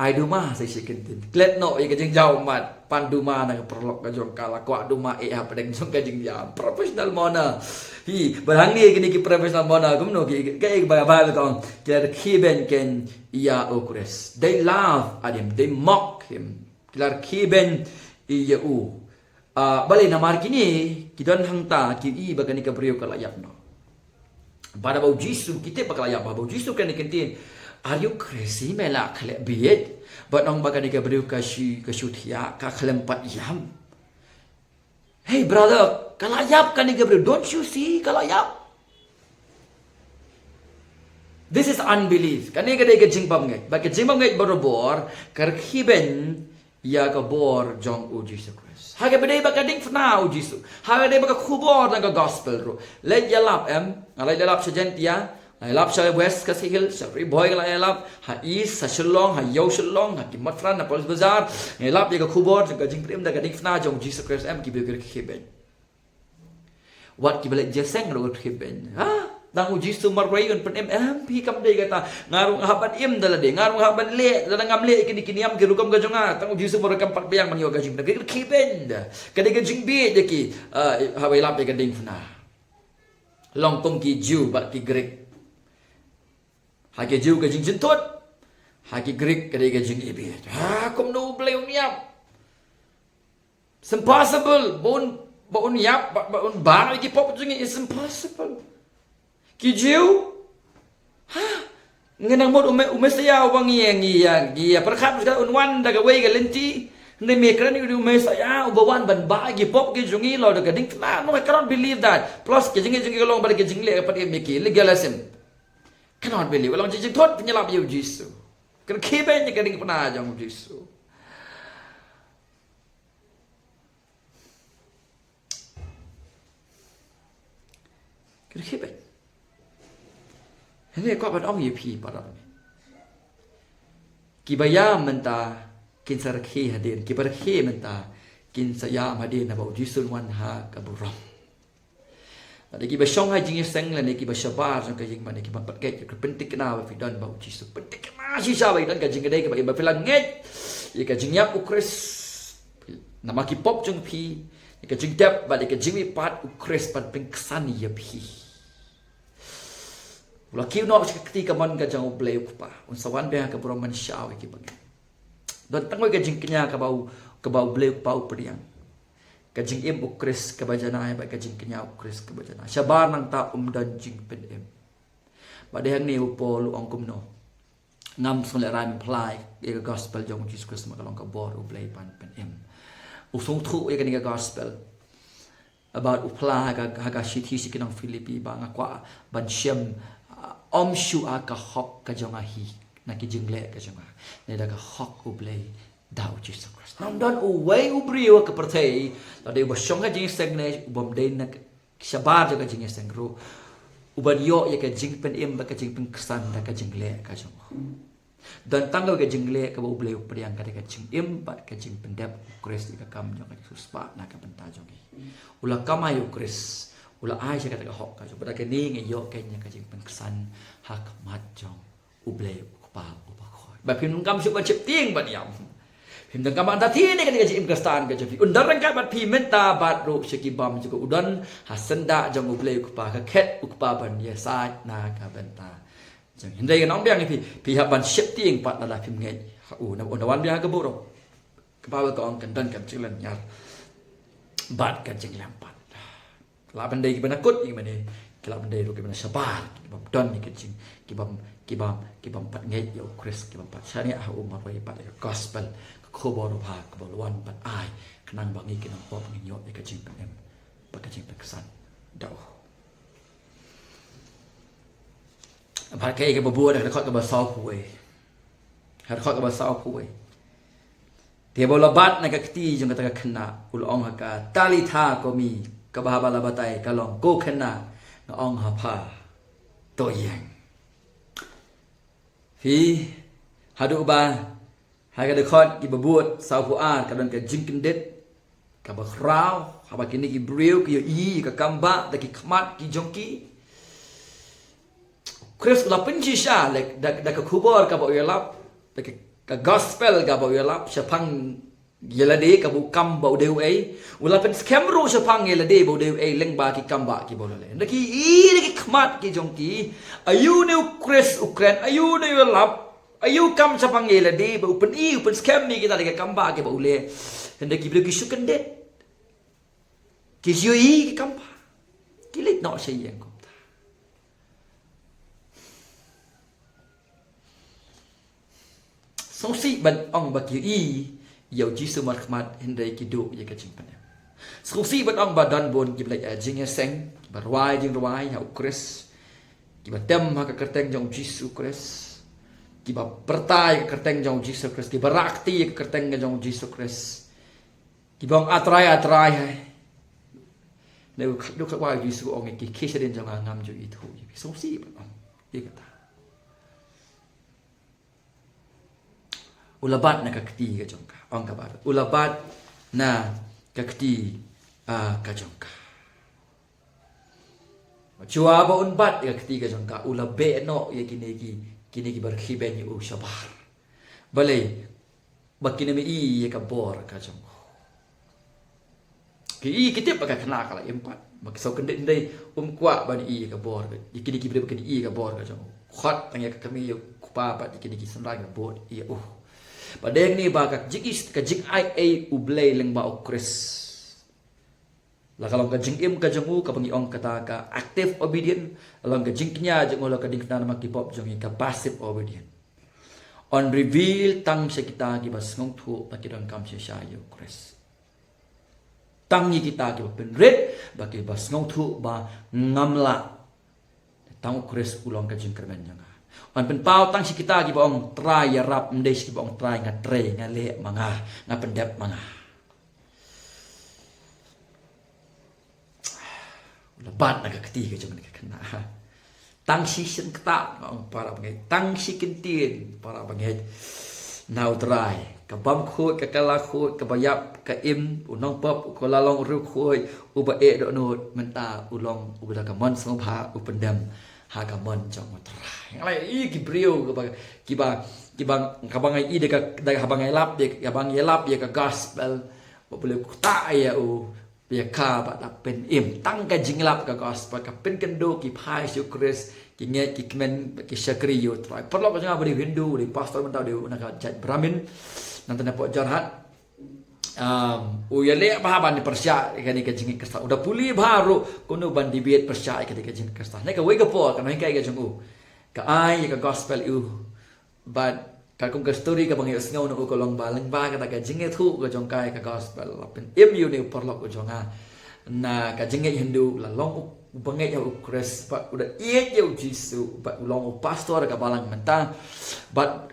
Ai duma sa shi kyntien. Klet noh ïa ka jingjaw ummat, pan duma na ka paralok ka jong ka, la kwah duma eh hapdeng jong ka jingïam. Professional mourner. Hi, bad hangne kine ki professional mourner kumno ki, ki, ki, ba, ba, ka ong, ki la rkhie beiñ ïa u Khrist. They laugh at him, they mock him. Ki la rkhie beiñ ïa u. Ah, balei? Namar kine ki don hangta ki i ba kane ka briew ka la ïap noh. Bad haba u Jisu, ki tip ba ka la ïap, haba u Jisu kren ïa ka ktien, "Are you crazy, me la khleh bieit?" Bad ong ba kane ka briew ka shu, ka shu thiah, ka khlem pat ïam. Hey brother, ka la ïap kane ka briew, don't you see ka la ïap? This is unbelief. Kane ka dei ka jingbymngeit. Bad ka jingbymngeit barabor ka rkhie beiñ ïa ka bor jong u Jisu Khrist. Ha kaba dei bad ka diengphna u Jisu. Ha kaba dei bad ka khubor na ka gospel ruh. Leit ïalap em, nga leit ïalap sha Jaintia, nga ïalap sha West Khasi Hills, sha Ri Bhoi nga la ïalap, ha East, ha Shillong, ha Ïew Shillong, ha Ki Mot Phrang, ha Police Bazar, nga ïalap ïa ka khubor jong ka jingpynim da ka diengphna jong u Jisu Khrist em, ki briew ki rkhie beiñ. Wat kiba leit jingïaseng ruh ki rkhie beiñ. Ha? Tang u Jisu marwei un pynim em, phi, kam dei kata. Nga ruh nga hap ban im da lade, nga ruh nga hap ban leh, lada ngam leh kine ki niam ki rukom ka jong nga, tang u Jisu marwei kam pat biang ban ïoh ka jingpynim, ki rkhie beiñ da. Ka dei ka jingbieit ïa ki, ah, haba ïalap ïa ka diengphna. Long kum ki Jiw bad ki Grik. Ha ki Jiw ka jingjynthut, ha ki Grik ka dei ka jingbieit. Ha, kumno U Blei un ïap? It's impossible. Ba un, ba un ïap, ba, ba un bah ïa ki pop jong ngi, it's impossible. Ki Jiw, ha, ngi nang mut u Me-, u Messaïah uba ngi, ngi ïa, ngi ïa pyrkhat, un wan da kawei ka lynti. Hynrei me kren ïa u Messaïah uba wan ban bah ïa ki pop ki jong ngi halor ka diengphna. No, I cannot believe that. Plus ka jingngeit jong ngi ka long bad ka jingleh ka pynim ïa ki, legalism. Cannot believe. Ka long jingthut, pynïalap ïa u Jisu. Ka rkhie beiñ ïa ka diengphna jong u Jisu. Ka rkhie beiñ. Hynrei kwah ban ong ïa phi para, kiba ïam mynta kin sa rkhie hadien, kiba rkhie mynta kin sa ïam hadien, haba u Jisu un wan ha ka burom. Lada kiba shong ha jingïaseng lane kiba shabar jong ka ïing mane kiba pat ngeit, ka pynthikna ba phi don bad u Jisu. Pynthikna shisha ba phi don ka jingkdei kaba im, ba phi la ngeit ïa ka jingïap u Khrist namar ki pop jong phi, ïa ka jingtep bad ïa ka jingmihpat, u Khrist ban pynksan ïa phi. U la kiew noh sha ka kti kamon ka jong U Blei U Kpa. Un sa wan biang ha ka burom ban shaw ïa kiba ngeit. Don tang kawei ka jingkñia kaba u, kaba U Blei U Kpa u pdiang. Ka jingim u Khrist kaba janai bad ka jingkñia u Khrist kaba janai. Shabar nangta ym don jingpynim. Bad dei hangne u Paul u ong kumno: Ngam sngewlehrain phla ïa ka gospel jong u Jisu Khrist namar ka long ka bor U Blei ban pynim. U sngewthuh ïa kane ka gospel. Bad u phla ha ka, ha ka shithi sha ki nong Philippi ba nga kwah ban shem, ah, ym shuh ha ka hok ka jong nga hi, na ki jingleh ka jong nga, ne da ka hok U Blei da u Jisu Khrist. Ngam don uwei u briew ha ka pyrthei, lada dei uba shong ha jingïaseng ne ubym dei na ka shabar jong ka jingïaseng ruh, uban ïoh ïa ka jingpynim bad ka jingpynksan da ka jingleh ka jong u. Don tang kawei ka jingleh kaba U Blei u pdiang, ka dei ka jingim bad ka jingpyndep u Khrist ïa ka kam jong ka jingsiewspah na ka bynta jong ngi. U la kamai u Khrist, u la ai sha kata ka hok ka jong u, bad da kane ngi ïoh kane ka jingpynksan ha khmat jong U Blei U Kpa uba khot. Ba phim donkam shuh ban sheptieng ban ïam. Phim donkam ban da thie ne kane ka jingim Khristan ka jong phi. Un don ryngkat bad phi mynta bad ruh sha ki bymjukut. U don ha syndah jong U Blei U Kpa, ka khet U Kpa ban ïasaid na ka bynta jong. Hynrei ngan ong biang ïa phi, phi hap ban sheptieng pat lada phim ngeit ha u. Na, na wan biang ha ka burom. Ka Baibl ka ong kan don ka jinglynñiar bad ka jinglem pat. Lah ban dei kiba na kut ïa mane, ki lah ban dei ruh kiba na shabar, ki bym don ïa ka jing, ki bym, ki bym, ki bym pat ngeit ïa U Khrist, ki bym pat shaniah ha u marwei pat ïa ka gospel, ka khubor babha kaba u la wan ban ai, khnang ba ngi ki nongpop ngin ïoh ïa ka jingpynim bad ka jingpynksan da u. Bad kaei kaba bud ha ka dkhot kaba sawphew wei. Ha ka dkhot kaba sawphew wei. Te haba u la bat na ka kti jong kata ka khynnah, u la ong ha ka, "Talitha kumi," kaba haba la batai ka long, "Ko khynnah, nga ong ha pha, to ïeng." Phi, haduh ba ha ka dkhot kiba bud sawphew ar ka don ka jingkyndit kaba khraw, haba kine ki briew ki ïohi ïa ka kambah da ki khmat ki jong ki. Khrist u la pynshisha, like, da, da ka khubor kaba u ïalap, da ka, ka gospel kaba u ïalap shaphang ïa lade kaba u kam ba u dei uei. U la pynskhem ruh shaphang ïa lade ba u dei uei lyngba ki kambah kiba u la leh. Hynda ki ïohi da ki khmat ki jong ki, aïu ne u Khrist u kren, aïu ne u ïalap, aïu kam shaphang ïa lade ba u pyni, u pynskhem ïa kita da ki kambah kiba u leh. Hynda ki briew ki shu kyndit. Ki shu ïohi ki kambah. Ki leit noh sha ïing kumta. Sngewsih ban ong ba ki ïohi ïa u Jisu markhmat hynrei ki duh ïa ka jingpynim. Sngewsih ban ong ba don bun kiba leit ïa jingïaseng, ba rwai jingrwai ha u Khrist, kiba tem ha ka kyrteng jong u Jisu Khrist, kiba pyrta ïa ka kyrteng jong u Jisu Khrist, kiba rakti ïa ka kyrteng jong u Jisu Khrist. Kiba ong, "A Trai, A Trai, hai." Ne u khat, u khat wai u Jisu, ong ïa ki, "Khie shadien jong nga, ngam ju ithuh ïa phi." Sngewsih ban ong ïa kata. U la bat na ka kti ka jong ka, ong ka Baibl. U la bat na ka kti, ah, ka jong ka. Shuwa ba un bat ïa ka kti ka jong ka, u la beh noh ïa kine ki, kine ki ba rkhie beiñ ïa u shabar. Balei? Ba kin ym ïohi ïa ka bor ka jong u. Ki ïohi ki tip ba ka khynnah ka la im pat. Ba ki shu kyndit hynrei um kwah ban ïohi ïa ka bor ka, ïa kine ki briew ba kin ïohi ïa ka bor ka jong u. Khot tang ïa ka kmie ïa u kpa bad ïa kine ki synran ba bud ïa u. Ba dei hangne ba ka jing, ka jingai ei U Blei lyngba u Khrist. La ka long ka jingim ka jong u, kaba ngi ong kata ka active obedient, la long ka jingkñia jong u, la ka ding kñia namar ki pop jong ngi ka passive obedient. Un reveal tang sha kita kiba sngewthuh ba ki donkam shisha ïa u Khrist. Tang ïa kita kiba pynrit ba kiba sngewthuh ba ngam lah. Tang u Khrist u long ka jingkyrmen jong nga. Un pynpaw tang sha kita kiba ong Trai ïarap, ym dei sha kiba ong Trai nga trei, nga leh ma nga, nga pyndep ma nga. U la bat na ka kti ka jong kane ka khynnah. Tang shi sien ktah, nga ong para bangeit, tang shi kyntien para bangeit. Na u Trai, ka bym khuid, ka kylla khuid, kaba ïap, ka im, u nongpop, u kylla long u riewkhuid, uba eh dohnud, mynta u long uba da ka mon sngewbha, u pyndem ha ka mon jong u Trai. Nga la ïohi ki briew kaba, kiba, kiba, kaba nga ïohi da ka, da kaba nga ïalap, da kaba nga ïalap ïa ka gospel, ba u Blei u ktah ïa u, ïa ka ba da pynim tang ka jingïalap ka gospel, ka pynkynduh ki phai sha u Khrist, ki ngeit, ki kmen, ki shakri ïa u Trai. Paralok jong nga ba dei u Hindu, dei pastor mynta, dei na ka jait Brahmin, nangta na pdeng Jorhat. Um, u ïaleh bha ban pyrshah ïa kane ka jingngeit Khristan. U da pule bha ruh kumno ban debate pyrshah ïa kane ka jingngeit Khristan. Ne kawei ka por, ka nonghikai ka jong u, ka ai ïa ka gospel ïa u. Bad katkum ka story kaba ngi ïohsngew na u, ka long ba lyngba kata ka jingïathuh ka jong ka ïa ka gospel, la pynim ïa une u paralok u jong nga na ka jingngeit Hindu, la long u bangeit ïa u Khrist, bad u da ïeit ïa u Jisu, bad u long u pastor ka balang mynta. Bad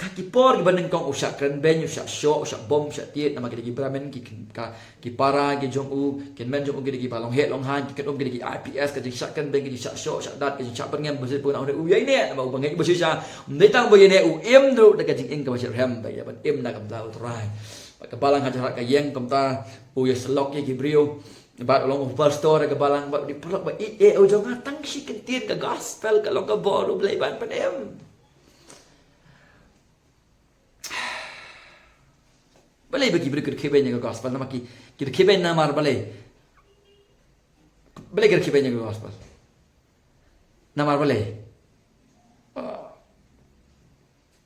ha ki por kiba nyngkong u shah kren beiñ, u shah shoh, u shah bom, u shah tied, namar ki dei ki Brahmin, ki, ka, ki para ki jong u, ki hynmen jong u ki dei kiba long heh long hain, ki kynum ki dei ki I P S, ka jingshah kren beiñ, ka jingshah shoh, shah dat, ka jingshah byrngem, ba shisha pynah u ïaineh, namar u bangeit ba shisha, ym dei tang ba ïaineh, u im ruh da ka jingim kaba shitrhem, ba ïa ban im na ka bynta u Trai. Bad ka balang ha Jorhat ka ïeng kumta, u ïasyllok ïa ki briew, bad u long u pastor ka balang, bad u dei paralok ba ïeit eh u jong nga, tang shi kyntien ka gospel, ka long ka bor U Blei ban pynim. Balei ba ki briew ki rkhie beiñ ïa ka gospel, namar ki, ki rkhie beiñ namar balei? Balei ki rkhie beiñ ïa ka gospel? Namar balei? Ah,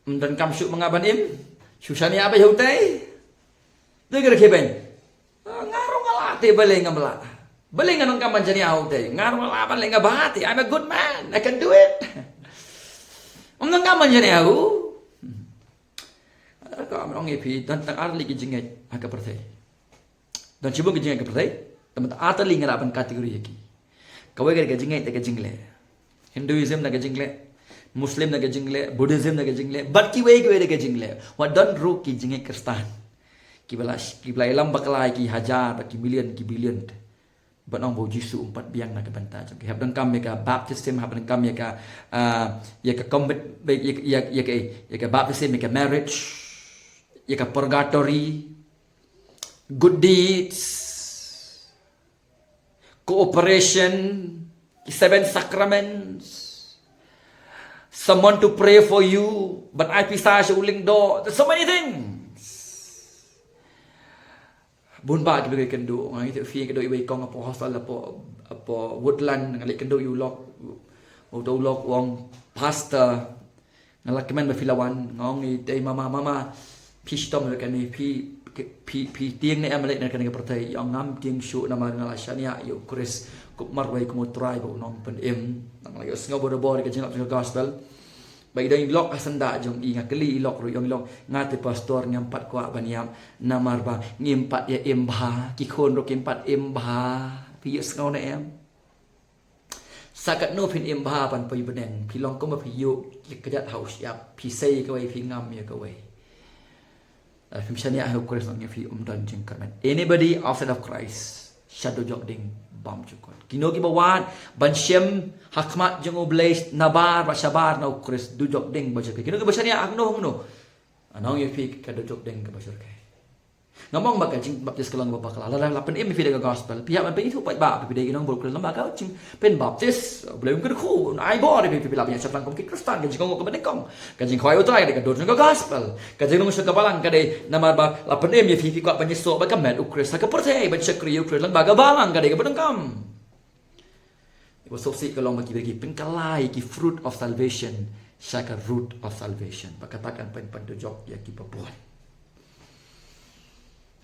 ym donkam shuh ma nga ban im, shu shaniah beit ha utei. Dei ki rkhie beiñ. Ah, nga ruh nga lah te balei ngam lah. Balei nga donkam ban shaniah ha utei. Nga ruh nga lah balei nga bha te. I'm a good man. I can do it. Ym donkam ban shaniah ha u. Ka ong ïa phi, don tang ar tylli ki jingngeit ha ka pyrthei. Don shibun ki jingngeit ha ka pyrthei, tang ar tylli nga lah ban category ïa ki. Kawei ka dei ka jingngeit da ka jingleh. Hinduism da ka jingleh, Muslim da ka jingleh, Buddhism da ka jingleh, bad kiwei kiwei da ka jingleh. Wat don ruh ki jingngeit Khristan kiba la, kiba la ïalam bakla ïa ki hajar, bad ki million, ki billion. Ban ong ba u Jisu um pat biang na ka bynta jong ki. Hap donkam ïa ka baptism, hap donkam ïa ka, ah, ïa ka commit, ïa, ïa, ïa, ïa ka, ïa ka baptism, ïa ka marriage, ïa ka purgatory, good deeds, cooperation, ki seven sacraments, someone to pray for you, ban ai pisa sha u lyngdoh. There's so many things. Bun bah kiba ïakynduh, nga ngeit phi kynduh iwei i kong hapoh hostel, hapoh, hapoh Woodland, nga leit kynduh ïa u lok, uta u lok u ong, Pastor, nga la kmen ba phi la wan, nga ong ïa i mama, mama, phi shitom ïa kane, phi, phi, phi tieng ne em leit na kane ka pyrthei, i ong ngam tieng shuh namar nga la shaniah ïa u Khrist, kum marwei kum u Trai bad u Nongpynim, nga la ïohsngew barabor ïa ka jinglap jong ka gospel. Ba i dang i lok ha syndah jong i, nga kylli i lok ruh, i ong i lok, nga te pastor ngam pat kwah ban ïap namar ba ngim pat ïa im bha, ki khun ruh kim pat im bha. Phi ïohsngew ne em? Sa katno phin im bha ban poi bneng? Phi long kumba phi ïuh ïa ka kjat ha u shyiap, phi sei ïa kawei, phi ngam ïa kawei. Lada phim shaniah ha u Khrist, nga ong ïa phi, ym don jingkyrmen. Anybody outside of Christ, sha dujok ding bymjukut. Kino kiba wad ban shem ha khmat jong U Blei nabar bad shabar na u Khrist, dujok ding ba shyrkhei. Kino kiba shaniah ha kano kano, nga ong ïa phi, ka dujok ding kaba shyrkhei. Ngam ong ba ka jingbaptis ka long kaba bakla. Lada la pynim ïa phi da ka gospel, phi hap ban pynithuh paidbah ba phi dei ki nongbuh u Khrist lyngba ka jingpynbaptis. U Blei un kyrkhu, un ai bor ïa phi, phi lah ban ïaid shaphang kum ki Khristan. Ka jingkohnguh kaba nyngkong, ka jingkhawai u Trai ka dei ka dur jong ka gospel. Ka jinglong sha ka balang ka dei namar ba la pynim ïa phi, phi kwah ban ïasoh bad ka met u Khrist ha ka pyrthei, ban shakri ïa u Khrist lyngba ka balang, ka dei kaba donkam. Ïa ba sngewsih ka long ba ki briew ki pynkylla ïa ki fruit of salvation sha ka root of salvation. Bad kata kan pynpait dujok ïa kiba bun.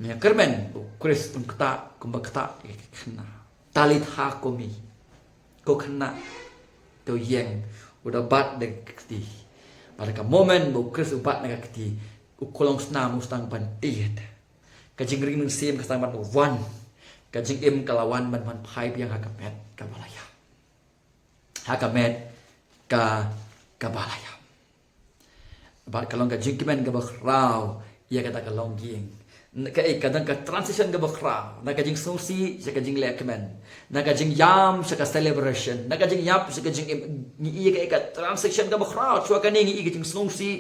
Nga kyrmen, u Khrist un ktah kumba ktah ïa ka khynnah. Talitha kumi. Ko khynnah, to ïeng, u da bat na ka kti. Bad ha ka moment ba u Khrist u bat na ka kti, u khlong snam u sdang ban tied. Ka jingring mynsiem ka sdang ban wan. Ka jingim ka la wan ban, ban phai biang ha ka met kaba la ïap. Ha ka met ka, kaba la ïap. Bad ka long ka jingkmen kaba khraw ïa kata ka longïing. Kaei, ka don ka transition kaba khraw na ka jingsngewsih sha ka jingleh kmen, na ka jingïam sha ka celebration, na ka jingïap sha ka jingim. Ngi i kaei, ka transition kaba khraw. Shuwa kane ngi i ka jingsngewsih,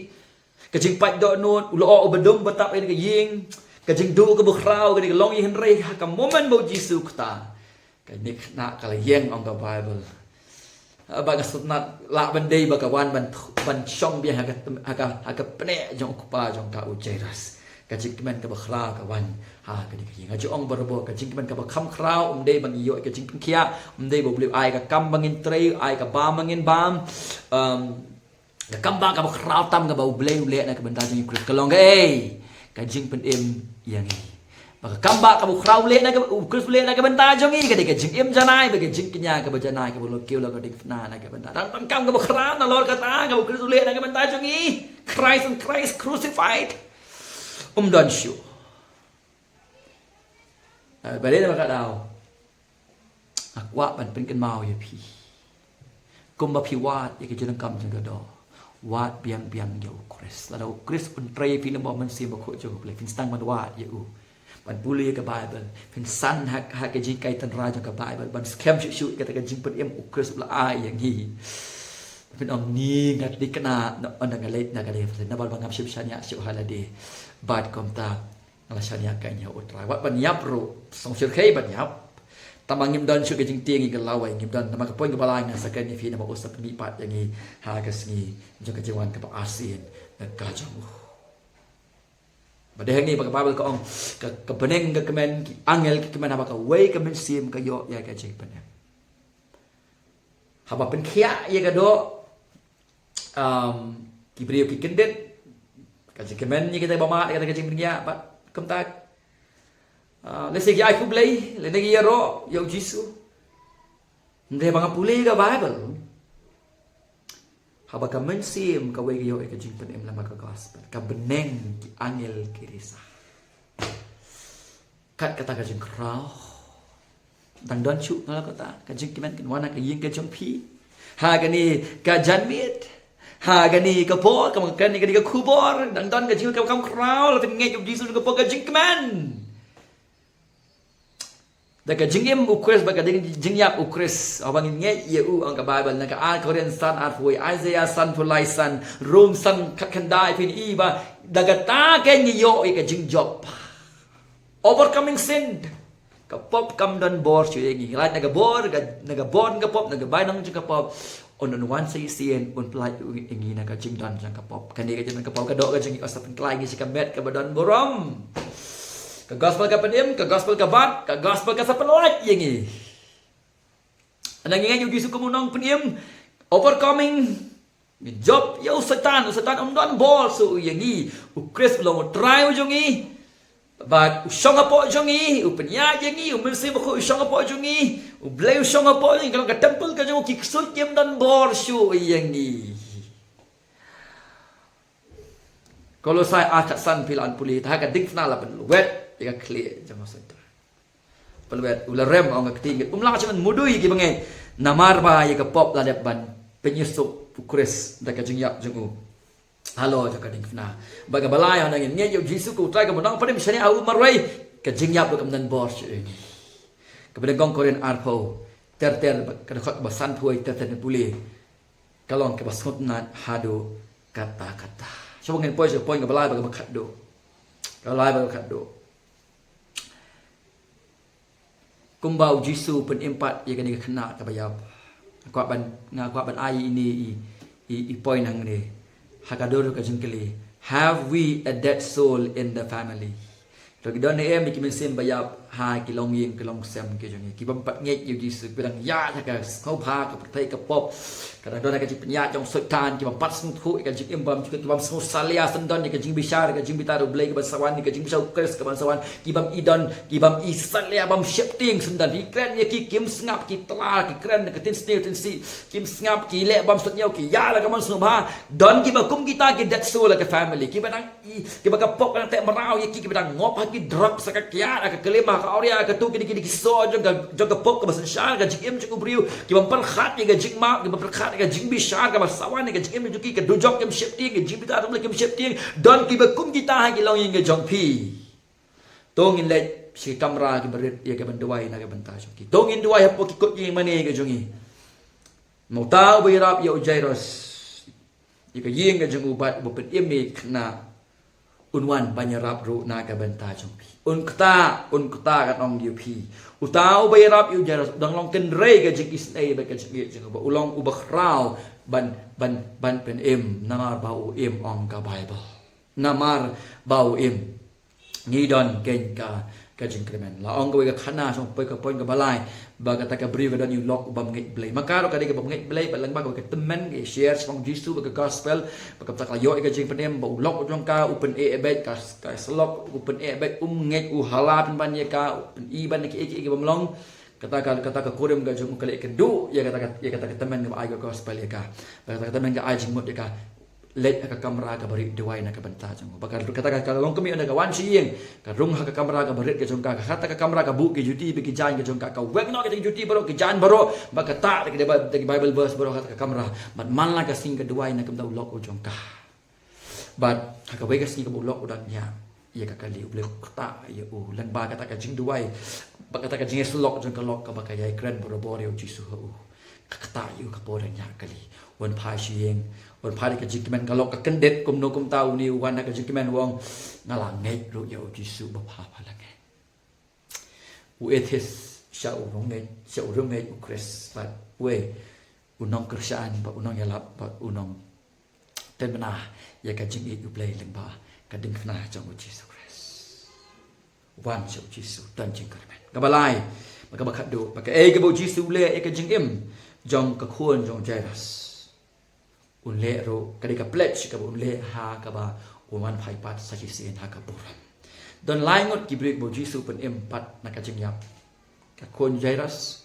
ka jingpait dohnud, u lyoh uba dum ba tap ïa ka ïing, ka jingduh kaba khraw, ka dei ka longïing. Hynrei ha ka moment ba u Jisu u ktah, kane ka khynnah ka la ïeng, ong ka Baibl. Ba nga sngewtynnat, lah ban dei ba ka wan ban, ban shong biang ha ka, ha ka, ha ka pneh jong u kpa jong ka, u Jairus. Ka jingkmen kaba khraw ka wan ha kane ka ïing. Nga ju ong barabor, ka jingkmen kaba kham khraw ym dei ba ngi ïoh ïa ka jingpynkhiah, ym dei ba U Blei u ai ka kam ba ngin trei, ai ka bam ba ngin bam. Em, Ka kam ba kaba khraw tam kaba U Blei u leh na ka bynta jong ngi, u Khrist, ka long kaei? Ka jingpynim ïa ngi. Ba ka kam ba kaba khraw u leh na ka, u Khrist u leh na ka bynta jong ngi, ka dei ka jingim janai, ba ka jingkñia kaba janai, kaba la kiew la ka ding fna na ka bynta. Dang tang kam kaba khraw nalor kata kaba u Khrist u leh na ka bynta jong ngi. Christ and Christ crucified. Um don shuh. Eh, balei na ka daw nga kwah ban pynkynmaw ïa phi. Kumba phi wad ïa ka jingdonkam jong ka doh, wad biang biang ïa u Khrist. Lada u Khrist un trei ïa phi lyngba u Mynsiem Bakhuid jong u Blei, phin sdang ban wad ïa u, ban pule ïa ka Baibl, phin san ha, ha ka jinghikai tynrai jong ka Baibl, ban skhem shuh shuh ïa kata ka jingpynim u Khrist u la ai ïa ngi. Phin ong ni ngat di kna na, na nga leit na ka dei, na ba ngam shym shaniah shuh ha lade. Bad kumta nga la shaniah kein ïa u Trai. Wat ban ïap ruh, sngewsih kein ban ïap. Tangba ngim don shuh ka jingtieng ïa ka lawei, ngim don. Namar ka point kaba lai nga sa kren ïa phi namar u sa pynmih pat ïa ngi ha ka sngi jong ka jingwan kaba arsien ka jong u. Ba dei hangne ba ka Bible ka ong, ka, ka bneng ka kmen, ki angel ki kmen, haba kawei ka mynsiem ka ïoh ïa ka jingpynim. Haba pynkhiah ïa ka doh, um, ki briew ki kyndit, ka jingkmen ïa kita ba mad, ïa kita ka jingpynim, bad kumta, uh, lehse ki ai khublei, lane ki ïaroh ïa u Jisu. Hynrei ba nga pule ka Bible, haba ka mynsiem kawei ka ïoh ïa ka jingpynim lem bad ka gospel, ka bneng, ki angel ki risa. Kat kata ka jingkhraw, dang don shuh nga la kata ka jingkmen kan wan ha ka ïing ka jong phi, ha kane ka janmiet, ha kane ka por, ka mangkren ïa kane ka khubor, dang don ka jingkmen, ka khraw, la phin ngeit ïa u Jisu ka por ka jingkmen. Da ka jingim u Khrist bad ka jing, jingïap u Khrist, haba ngin ngeit ïa u, ong ka Bible, na ka ar Korinth san arphew, Isaiah sanphew lai san, Rom san khatkhyndai, phin i ba da kata kein ngi ïoh ïa ka jingjop. Overcoming sin. Ka pop kam don bor shuh ïa ngi. Lait na ka bor, ka, na ka bor ka pop, na ka bainong jong ka pop, un, un wan sa shisien, un pynlait ïa ngi na ka jingdon jong ka pop. Kane ka jingdon ka pop, ka doh ka jong ngi, un sa pynkylla ïa ngi sha ka met kaba don burom. Ka gospel ka pynim, ka gospel ka bat, ka gospel ka sa pynlait ïa ngi. Haba ngi ngeit ïa u Jisu kum u nongpynim, overcoming, ngi jop ïa u Soitan, u Soitan um don bor shuh ïa ngi. U Khrist u long u Trai u jong ngi. Bad u shong hapoh jong ngi, u pynïaid ïa ngi, u Mynsiem Bakhuid u shong hapoh jong ngi, u Blei u shong hapoh jong ngi, ka long ka temple ka jong u, ki ksuid kim don bor shuh ïa ngi. Kolosai ar khatsan phi lah ban pule, ha ka diengphna la pynlwet ïa ka khlieh jong u Soitan. Pynlwet, u la rem, ong ka ktien, um lah shuh ban mudui ïa ki bangeit. Namar ba ïa ka pop la dep ban pynïasuk u Khrist da ka jingïap jong u halor jong ka diengphna. Bad kaba lai, haba ngi ngeit ïa u Jisu kum u Trai, kum u nongpynim, shane ha u marwei, ka jingïap ruh kam don bor shuh ïa ngi. Kaba nyngkong Korinth arphew, ter ter, ka dkhot kaba sanphew wei ter ter, pule. Ka long kaba sngewtynnat haduh katta katta. Shuwa ngin poi sha ka point kaba lai bad kaba khatduh. Kaba lai bad kaba khatduh. Kumba u Jisu u pynim pat ïa kane ka khynnah kaba ïap. Nga kwah ban, nga kwah ban ai ine i, i, i point hangne. Ha ka dur ka jingkylli, have we a dead soul in the family? To ki don ne em ki mynsiem ba ïap ha ki longïing ki longsem ki jong ngi, ki bym pat ngeit ïa u Jisu, kiba dang ïaid ha ka sngewbha, ka pyrthei, ka pop, ka dang don ha ka jingpynïaid jong u Soitan, ki bym pat sngewthuh ïa ka jingim bymjukut, ki bym sngew salia syndon ïa ka jingbishar, ka jingbitar U Blei kaban sa wan, ïa ka jingbishar U Khrist kaban sa wan, ki bym i don, ki bym i salia, bym sheptieng syndon. Ki kren ïa ki, kim sngap, ki tla, ki kren ka tin sniew tin sih, kim sngap, ki leh bymsuidñiew, ki ïaid la ka mon sngewbha. Don kiba kum kita, ki dead soul ha ka family, kiba dang i, kiba ka pop ka dang teh mraw ïa ki, kiba dang ngop ha ki drugs, ha ka kiad, ha ka klim, ha ka awria, ha ka tu, kine kine ki sor jong ka, jong ka pop kaba synshar ka jingim jong u briew, ki bym pyrkhat ïa ka jingmap, ki bym pyrkhat ïa ka jingbishar kaba sa wan ïa ka jingim jong ki, ka dujok kim sheptieng, ka jingbitar U Blei kim sheptieng. Don kiba kum kita ha ki longïing ki jong phi. To ngin leit sha ki kamra kiba rit ïa ka ban duwai na ka bynta jong ki. To ngin duwai hapoh ki kot ïing mane ki jong ngi. Ma uta uba ïarap ïa u Jairus, ïa ka ïing ka jong u, bad uba pynim ïa ka khynnah, un wan ban ïarap ruh na ka bynta jong phi. Un ktah, un ktah, ngan ong ïa phi. Uta uba ïarap ïa u Jairus u dang long kynrei ka jingisynei bad ka jingïeit jong u, ba u long uba khraw ban, ban, ban pynim namar ba u im, ong ka Bible. Namar ba u im. Ngi don kein ka, ka jingkyrmen. La ong kawei ka khana, sngewbha poi ka point kaba lai, ba kata ka briew ka don ïa u lok u bym ngeit Blei. Ma ka ruh ka dei ka bym ngeit Blei, bad lyngba kawei ka tymmen ka share shaphang u Jisu bad ka gospel, ba kata ka la ïoh ïa ka jingpynim, ba u lok u jong ka u pyneh beit, ka, ka syllok u pyneh beit, um ngeit, u hala pynban ïa ka, u pyni ban ïa kiei kiei ki bym long. Kata ka, kata ka kurim ka jong u ka leh kynduh ïa kata ka, ïa kata ka tymmen kaba ai ka gospel ïa ka. Ba kata ka tymmen ka ai jingmut ïa ka. Leit ha ka kamra kaba rit, duwai na ka bynta jong u. Ba ka, kata ka, ka long kmie, ynda ka wan sha ïing, ka rung ha ka kamra kaba rit ka jong ka, ka, kata ka kamra ka buh ki juti bad ki jaiñ ka jong ka, ka weng noh kita ki juti baroh, ki jaiñ baroh, bad ka ktah da ki, da ki Bible verse baroh ha kata ka kamra. Bad man la ka sngi ka duwai na ka bynta u lok u jong ka. Bad ha kawei ka sngi kaba u lok u dang ñiah ïa ka kali, U Blei u ktah ïa u lyngba kata ka jingduwai bad kata ka jingïasyllok jong ka lok kaba ka ïai kren barabor ïa u Jisu ha u. Ka ktah ïa u ka por u dang ñiah kali. Un phai sha ïing, un phai da ka jingkmen, ka lok ka kyndit. Kumno kumta une u wan da ka jingkmen, u ong, nga la ngeit ruh ïa u Jisu ba pha, pha la ngeit. U atheist sha u riewngeit, sha u riewngeit u Khrist, bad uei, u nongkyrshan bad u nongïalap bad u nongtymmen ïa ka jingïeit U Blei lyngba ka diengphna jong u Jisu Khrist. Wan sha u Jisu, don jingkyrmen. Kaba lai, ba kaba khatduh, ba kaei kaba u Jisu u leh ïa ka jingim jong ka khun jong u Jairus. Un leh ruh, ka dei ka pledge kaba un leh ha kaba un wan phai pat sa shisien ha ka burom. Don lai ngut ki briew ba u Jisu u pynim pat na ka jingïap. Ka khun Jairus,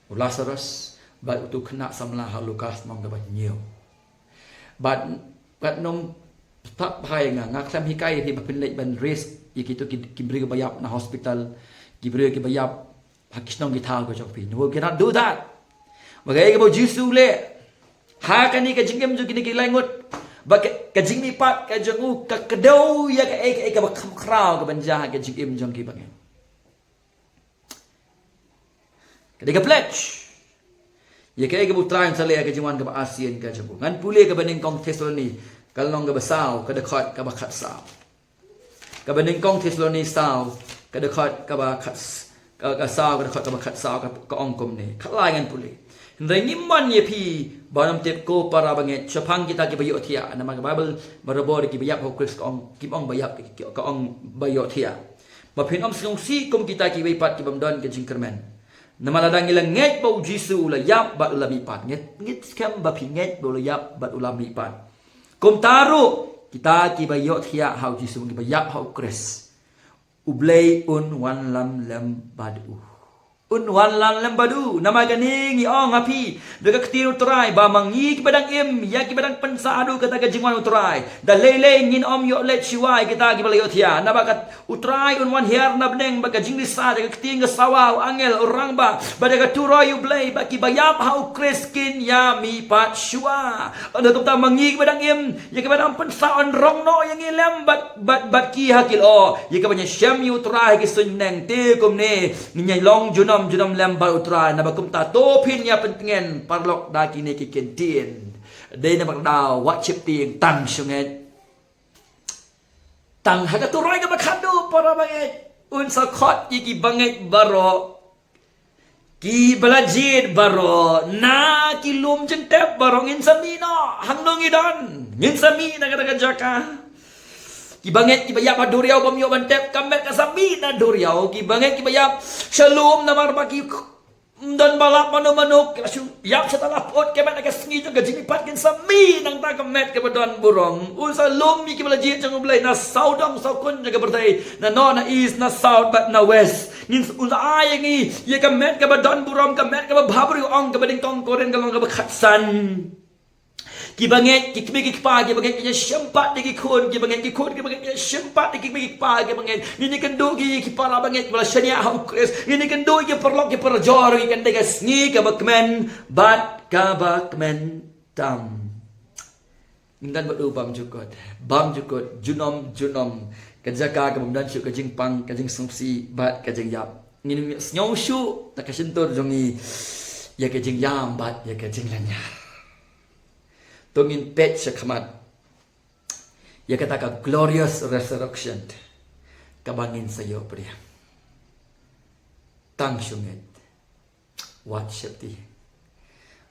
u Lazarus, bad utu u khynnah samla ha u Lukas lynnong kaba hynñiew. Bad, bad nym pat bha ïa nga, nga khlem hikai ïa phi ba phin leit ban raise ïa kitu ki, ki briew kiba ïap na hospital, ki briew kiba ïap ha ki shnong ki thaw ka jong phi. No, we cannot do that. Ba kaei kaba u Jisu u leh ha kane ka jingim jong kine ki lai ngut, ba ka, ka jingmihpat ka jong u ka kdew ïa kaei kaei kaba kham khraw kaban jia ha ka jingim jong ki bangeit. Ka dei ka pledge ïa kaei kaba u Trai un sa leh ha ka jingwan kaba arsien ka jong u. Ngan pule kaba nyngkong Thessaloni, ka lynnong kaba saw, ka dkhot kaba khatsaw. Kaba nyngkong Thessaloni saw, ka dkhot kaba khats-, ka, ka saw, ka dkhot kaba khatsaw, ka, ka ong kumne. Khatlai ngan pule. Hynrei ngim mon ïa phi ba nym tip ko para bangeit shaphang kita kiba ïohthiah. Namar ka Baibl barabor kiba ïap ha u Khrist ka ong, kim ong ba ïap, ka, ka ong ba ïohthiah. Ba phin ym sngewsih kum kita kiwei pat ki bym don ka jingkyrmen. Namar lada ngi la ngeit ba u Jisu u la ïap bad u la mihpat. Ngeit, ngeit skhem ba phi ngeit ba u la ïap bad u la mihpat. Kumta ruh, kita kiba ïohthiah ha u Jisu, kiba ïap ha u Khrist, U Blei un wanlam lem bad u. Un wanlam lem bad u. Namar kane ngi ong ha phi da ka ktien u Trai, ba ma ngi kiba dang im ïa kiba dang pynsah haduh kata ka jingwan u Trai, da lei lei ngin ym ïoh leit shuwa ïa kita kiba la ïohthiah. Naba kat u Trai un wan hiar na bneng bad ka jingrisa da ka ktien ka sawa, u angel, u rangbah, bad da ka turoi u Blei, ba kiba ïap ha u Khrist kin ïa mihpat shuwa. Ynda kumta ma ngi kiba dang im ïa kiba dang pynsah, yn rong noh ïa ngi lem bad, bad, bad ki ha ki lyoh, ïa kiba ngi shem ïa u Trai ha ki suiñ bneng. Te kumne ngin ïa long junom junom lem bad u Trai. Naba kumta to phin ïa pyntngen paralok da kine ki kyntien. Dei namar kata wat sheptieng, tang shu ngeit. Tang ha ka turoi kaba khadduh, para bangeit, un sa khot ïa ki bangeit baroh, kiba la jied baroh, na ki lum jingtep baroh. Ngin sa mih noh hangno ngi don. Ngin sa mih na kata ka jaka. Ki bangeit kiba ïap ha duriaw bym ïoh ban tep, ka met ka sa mih na duriaw. Ki bangeit kiba ïap sha lum namar ba ki don ba lap mano mano, ki la shu ïap sha ta la put, ka met na ka sngi jong ka jingmihpat kin sa mih nangta ka met kaba don burom. Un sa lum ïa kiba la jied jong u Blei na sawdong sawkun jong ka pyrthei, na north, na east, na south bad na west. Ngin s-, un sa ai ïa ngi ïa ka met kaba don burom, ka met kaba bhabriew, ong kaba nyngkong Korinth ka lynnong kaba khatsan. Ki bangeit, ki kmie ki kpa, ki bangeit ki ïa shempat ïa ki khun, ki bangeit ki khun, ki bangeit ki ïa shempat ïa ki kmie ki kpa, ki bangeit. Ngin ïa kynduh ïa ki para bangeit kiba la shaniah ha u Khrist. Ngin ïa kynduh ïa ki paralok ki parajor, ïa kane ka sngi kaba kmen bad kaba kmen tam. Ngin don bad u bymjukut, bymjukut, junom junom. Ka jaka kaba ym don shuh ka jingpang, ka jingsngewsih bad ka jingïap. Ngin ym sngew shuh da ka shyntur jong ngi ïa ka jingïam bad ïa ka jinglynñiar. To ngin peit shakhmat ïa kata ka glorious resurrection kaba ngin sa ïoh pdiang. Tang shu ngeit. Wat sheptieng.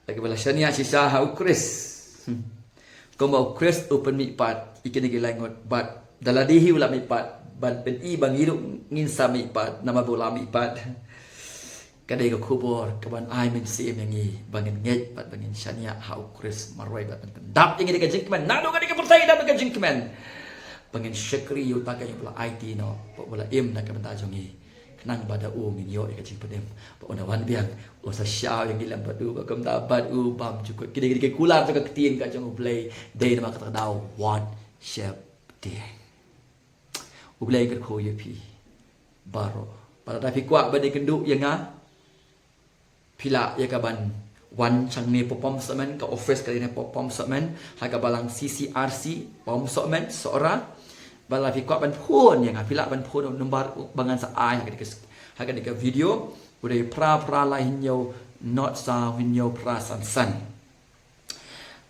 La kiba la shaniah shisha ha u Khrist. Hmm. Kumba u Khrist u pynmihpat ïa kine ki lai ngut, bad da lade hi u la mihpat, ban pyni ba ngi ruh ngin sa mihpat namar ba u la mihpat. Ka dei ka khubor kaban ai mynsiem ïa ngi ba ngin ngeit bad ba ngin shaniah ha u Khrist marwei bad ban pyndap ïa ngi da ka jingkmen. Naduh kane ka pyrthei, naduh ka jingkmen. Ba ngin shakri ïa uta ka ïing ba la aiti noh, ba u la im na ka bynta jong ngi. Khnang ba da u ngin ïoh ïa ka jingpynim. Ba u na wan biang, u sa shaw ïa ngi lem bad u, ba kumta bad u bymjukut. Ki dei ki kular jong ka ktien ka jong u Blei, dei namar kata ka daw wat sheptieng. U Blei un kyrkhu ïa phi baroh. Ba lada phi kwah ban ïakynduh ïa nga, phi lah ïa ka ban wan shangne Pop-Pom Sohment, ka office ka dei na Pop-Pom Sohment, ha ka balang C C R C, Pom Sohment, Sohra. Ba lada phi kwah ban phone ïa nga, phi lah ban phone number ba ngan sa ai ha kane ka, ha kane ka video. U dei phra phra lai hynñiew, nod saw hynñiew phra san san.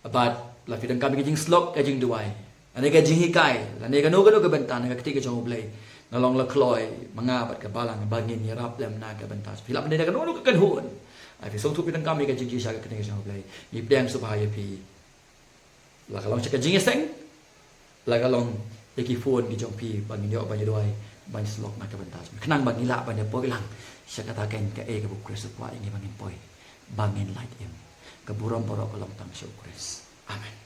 Bad la phi donkam ïa ka jingslok, ka jingduwai, lane ka jinghikai, lane kano kano ka bynta na ka ktien ka jong u Blei, nga long la kloi ma nga bad ka balang ba ngin ïarap lem na ka bynta. Phi lah ban ïa kano kano ka kynhun. Ai phi sngewthuh phi donkam ïa ka jingshisha ka ktien ka jong u Blei, ngi pdiang sngewbha ïa phi. La ka long sha ka jingïaseng, la ka long ïa ki phone ki jong phi, ba ngin ïoh ban ïa duwai, ban ïa syllok na ka bynta jong phi. Khnang ba ngin lah ban ïa poi lang sha kata ka, kaei kaba u Khrist u kwah ïa ngi ba ngin poi, ba ngin lait im. Ka burom baroh ka long tang sha u Khrist. Amen.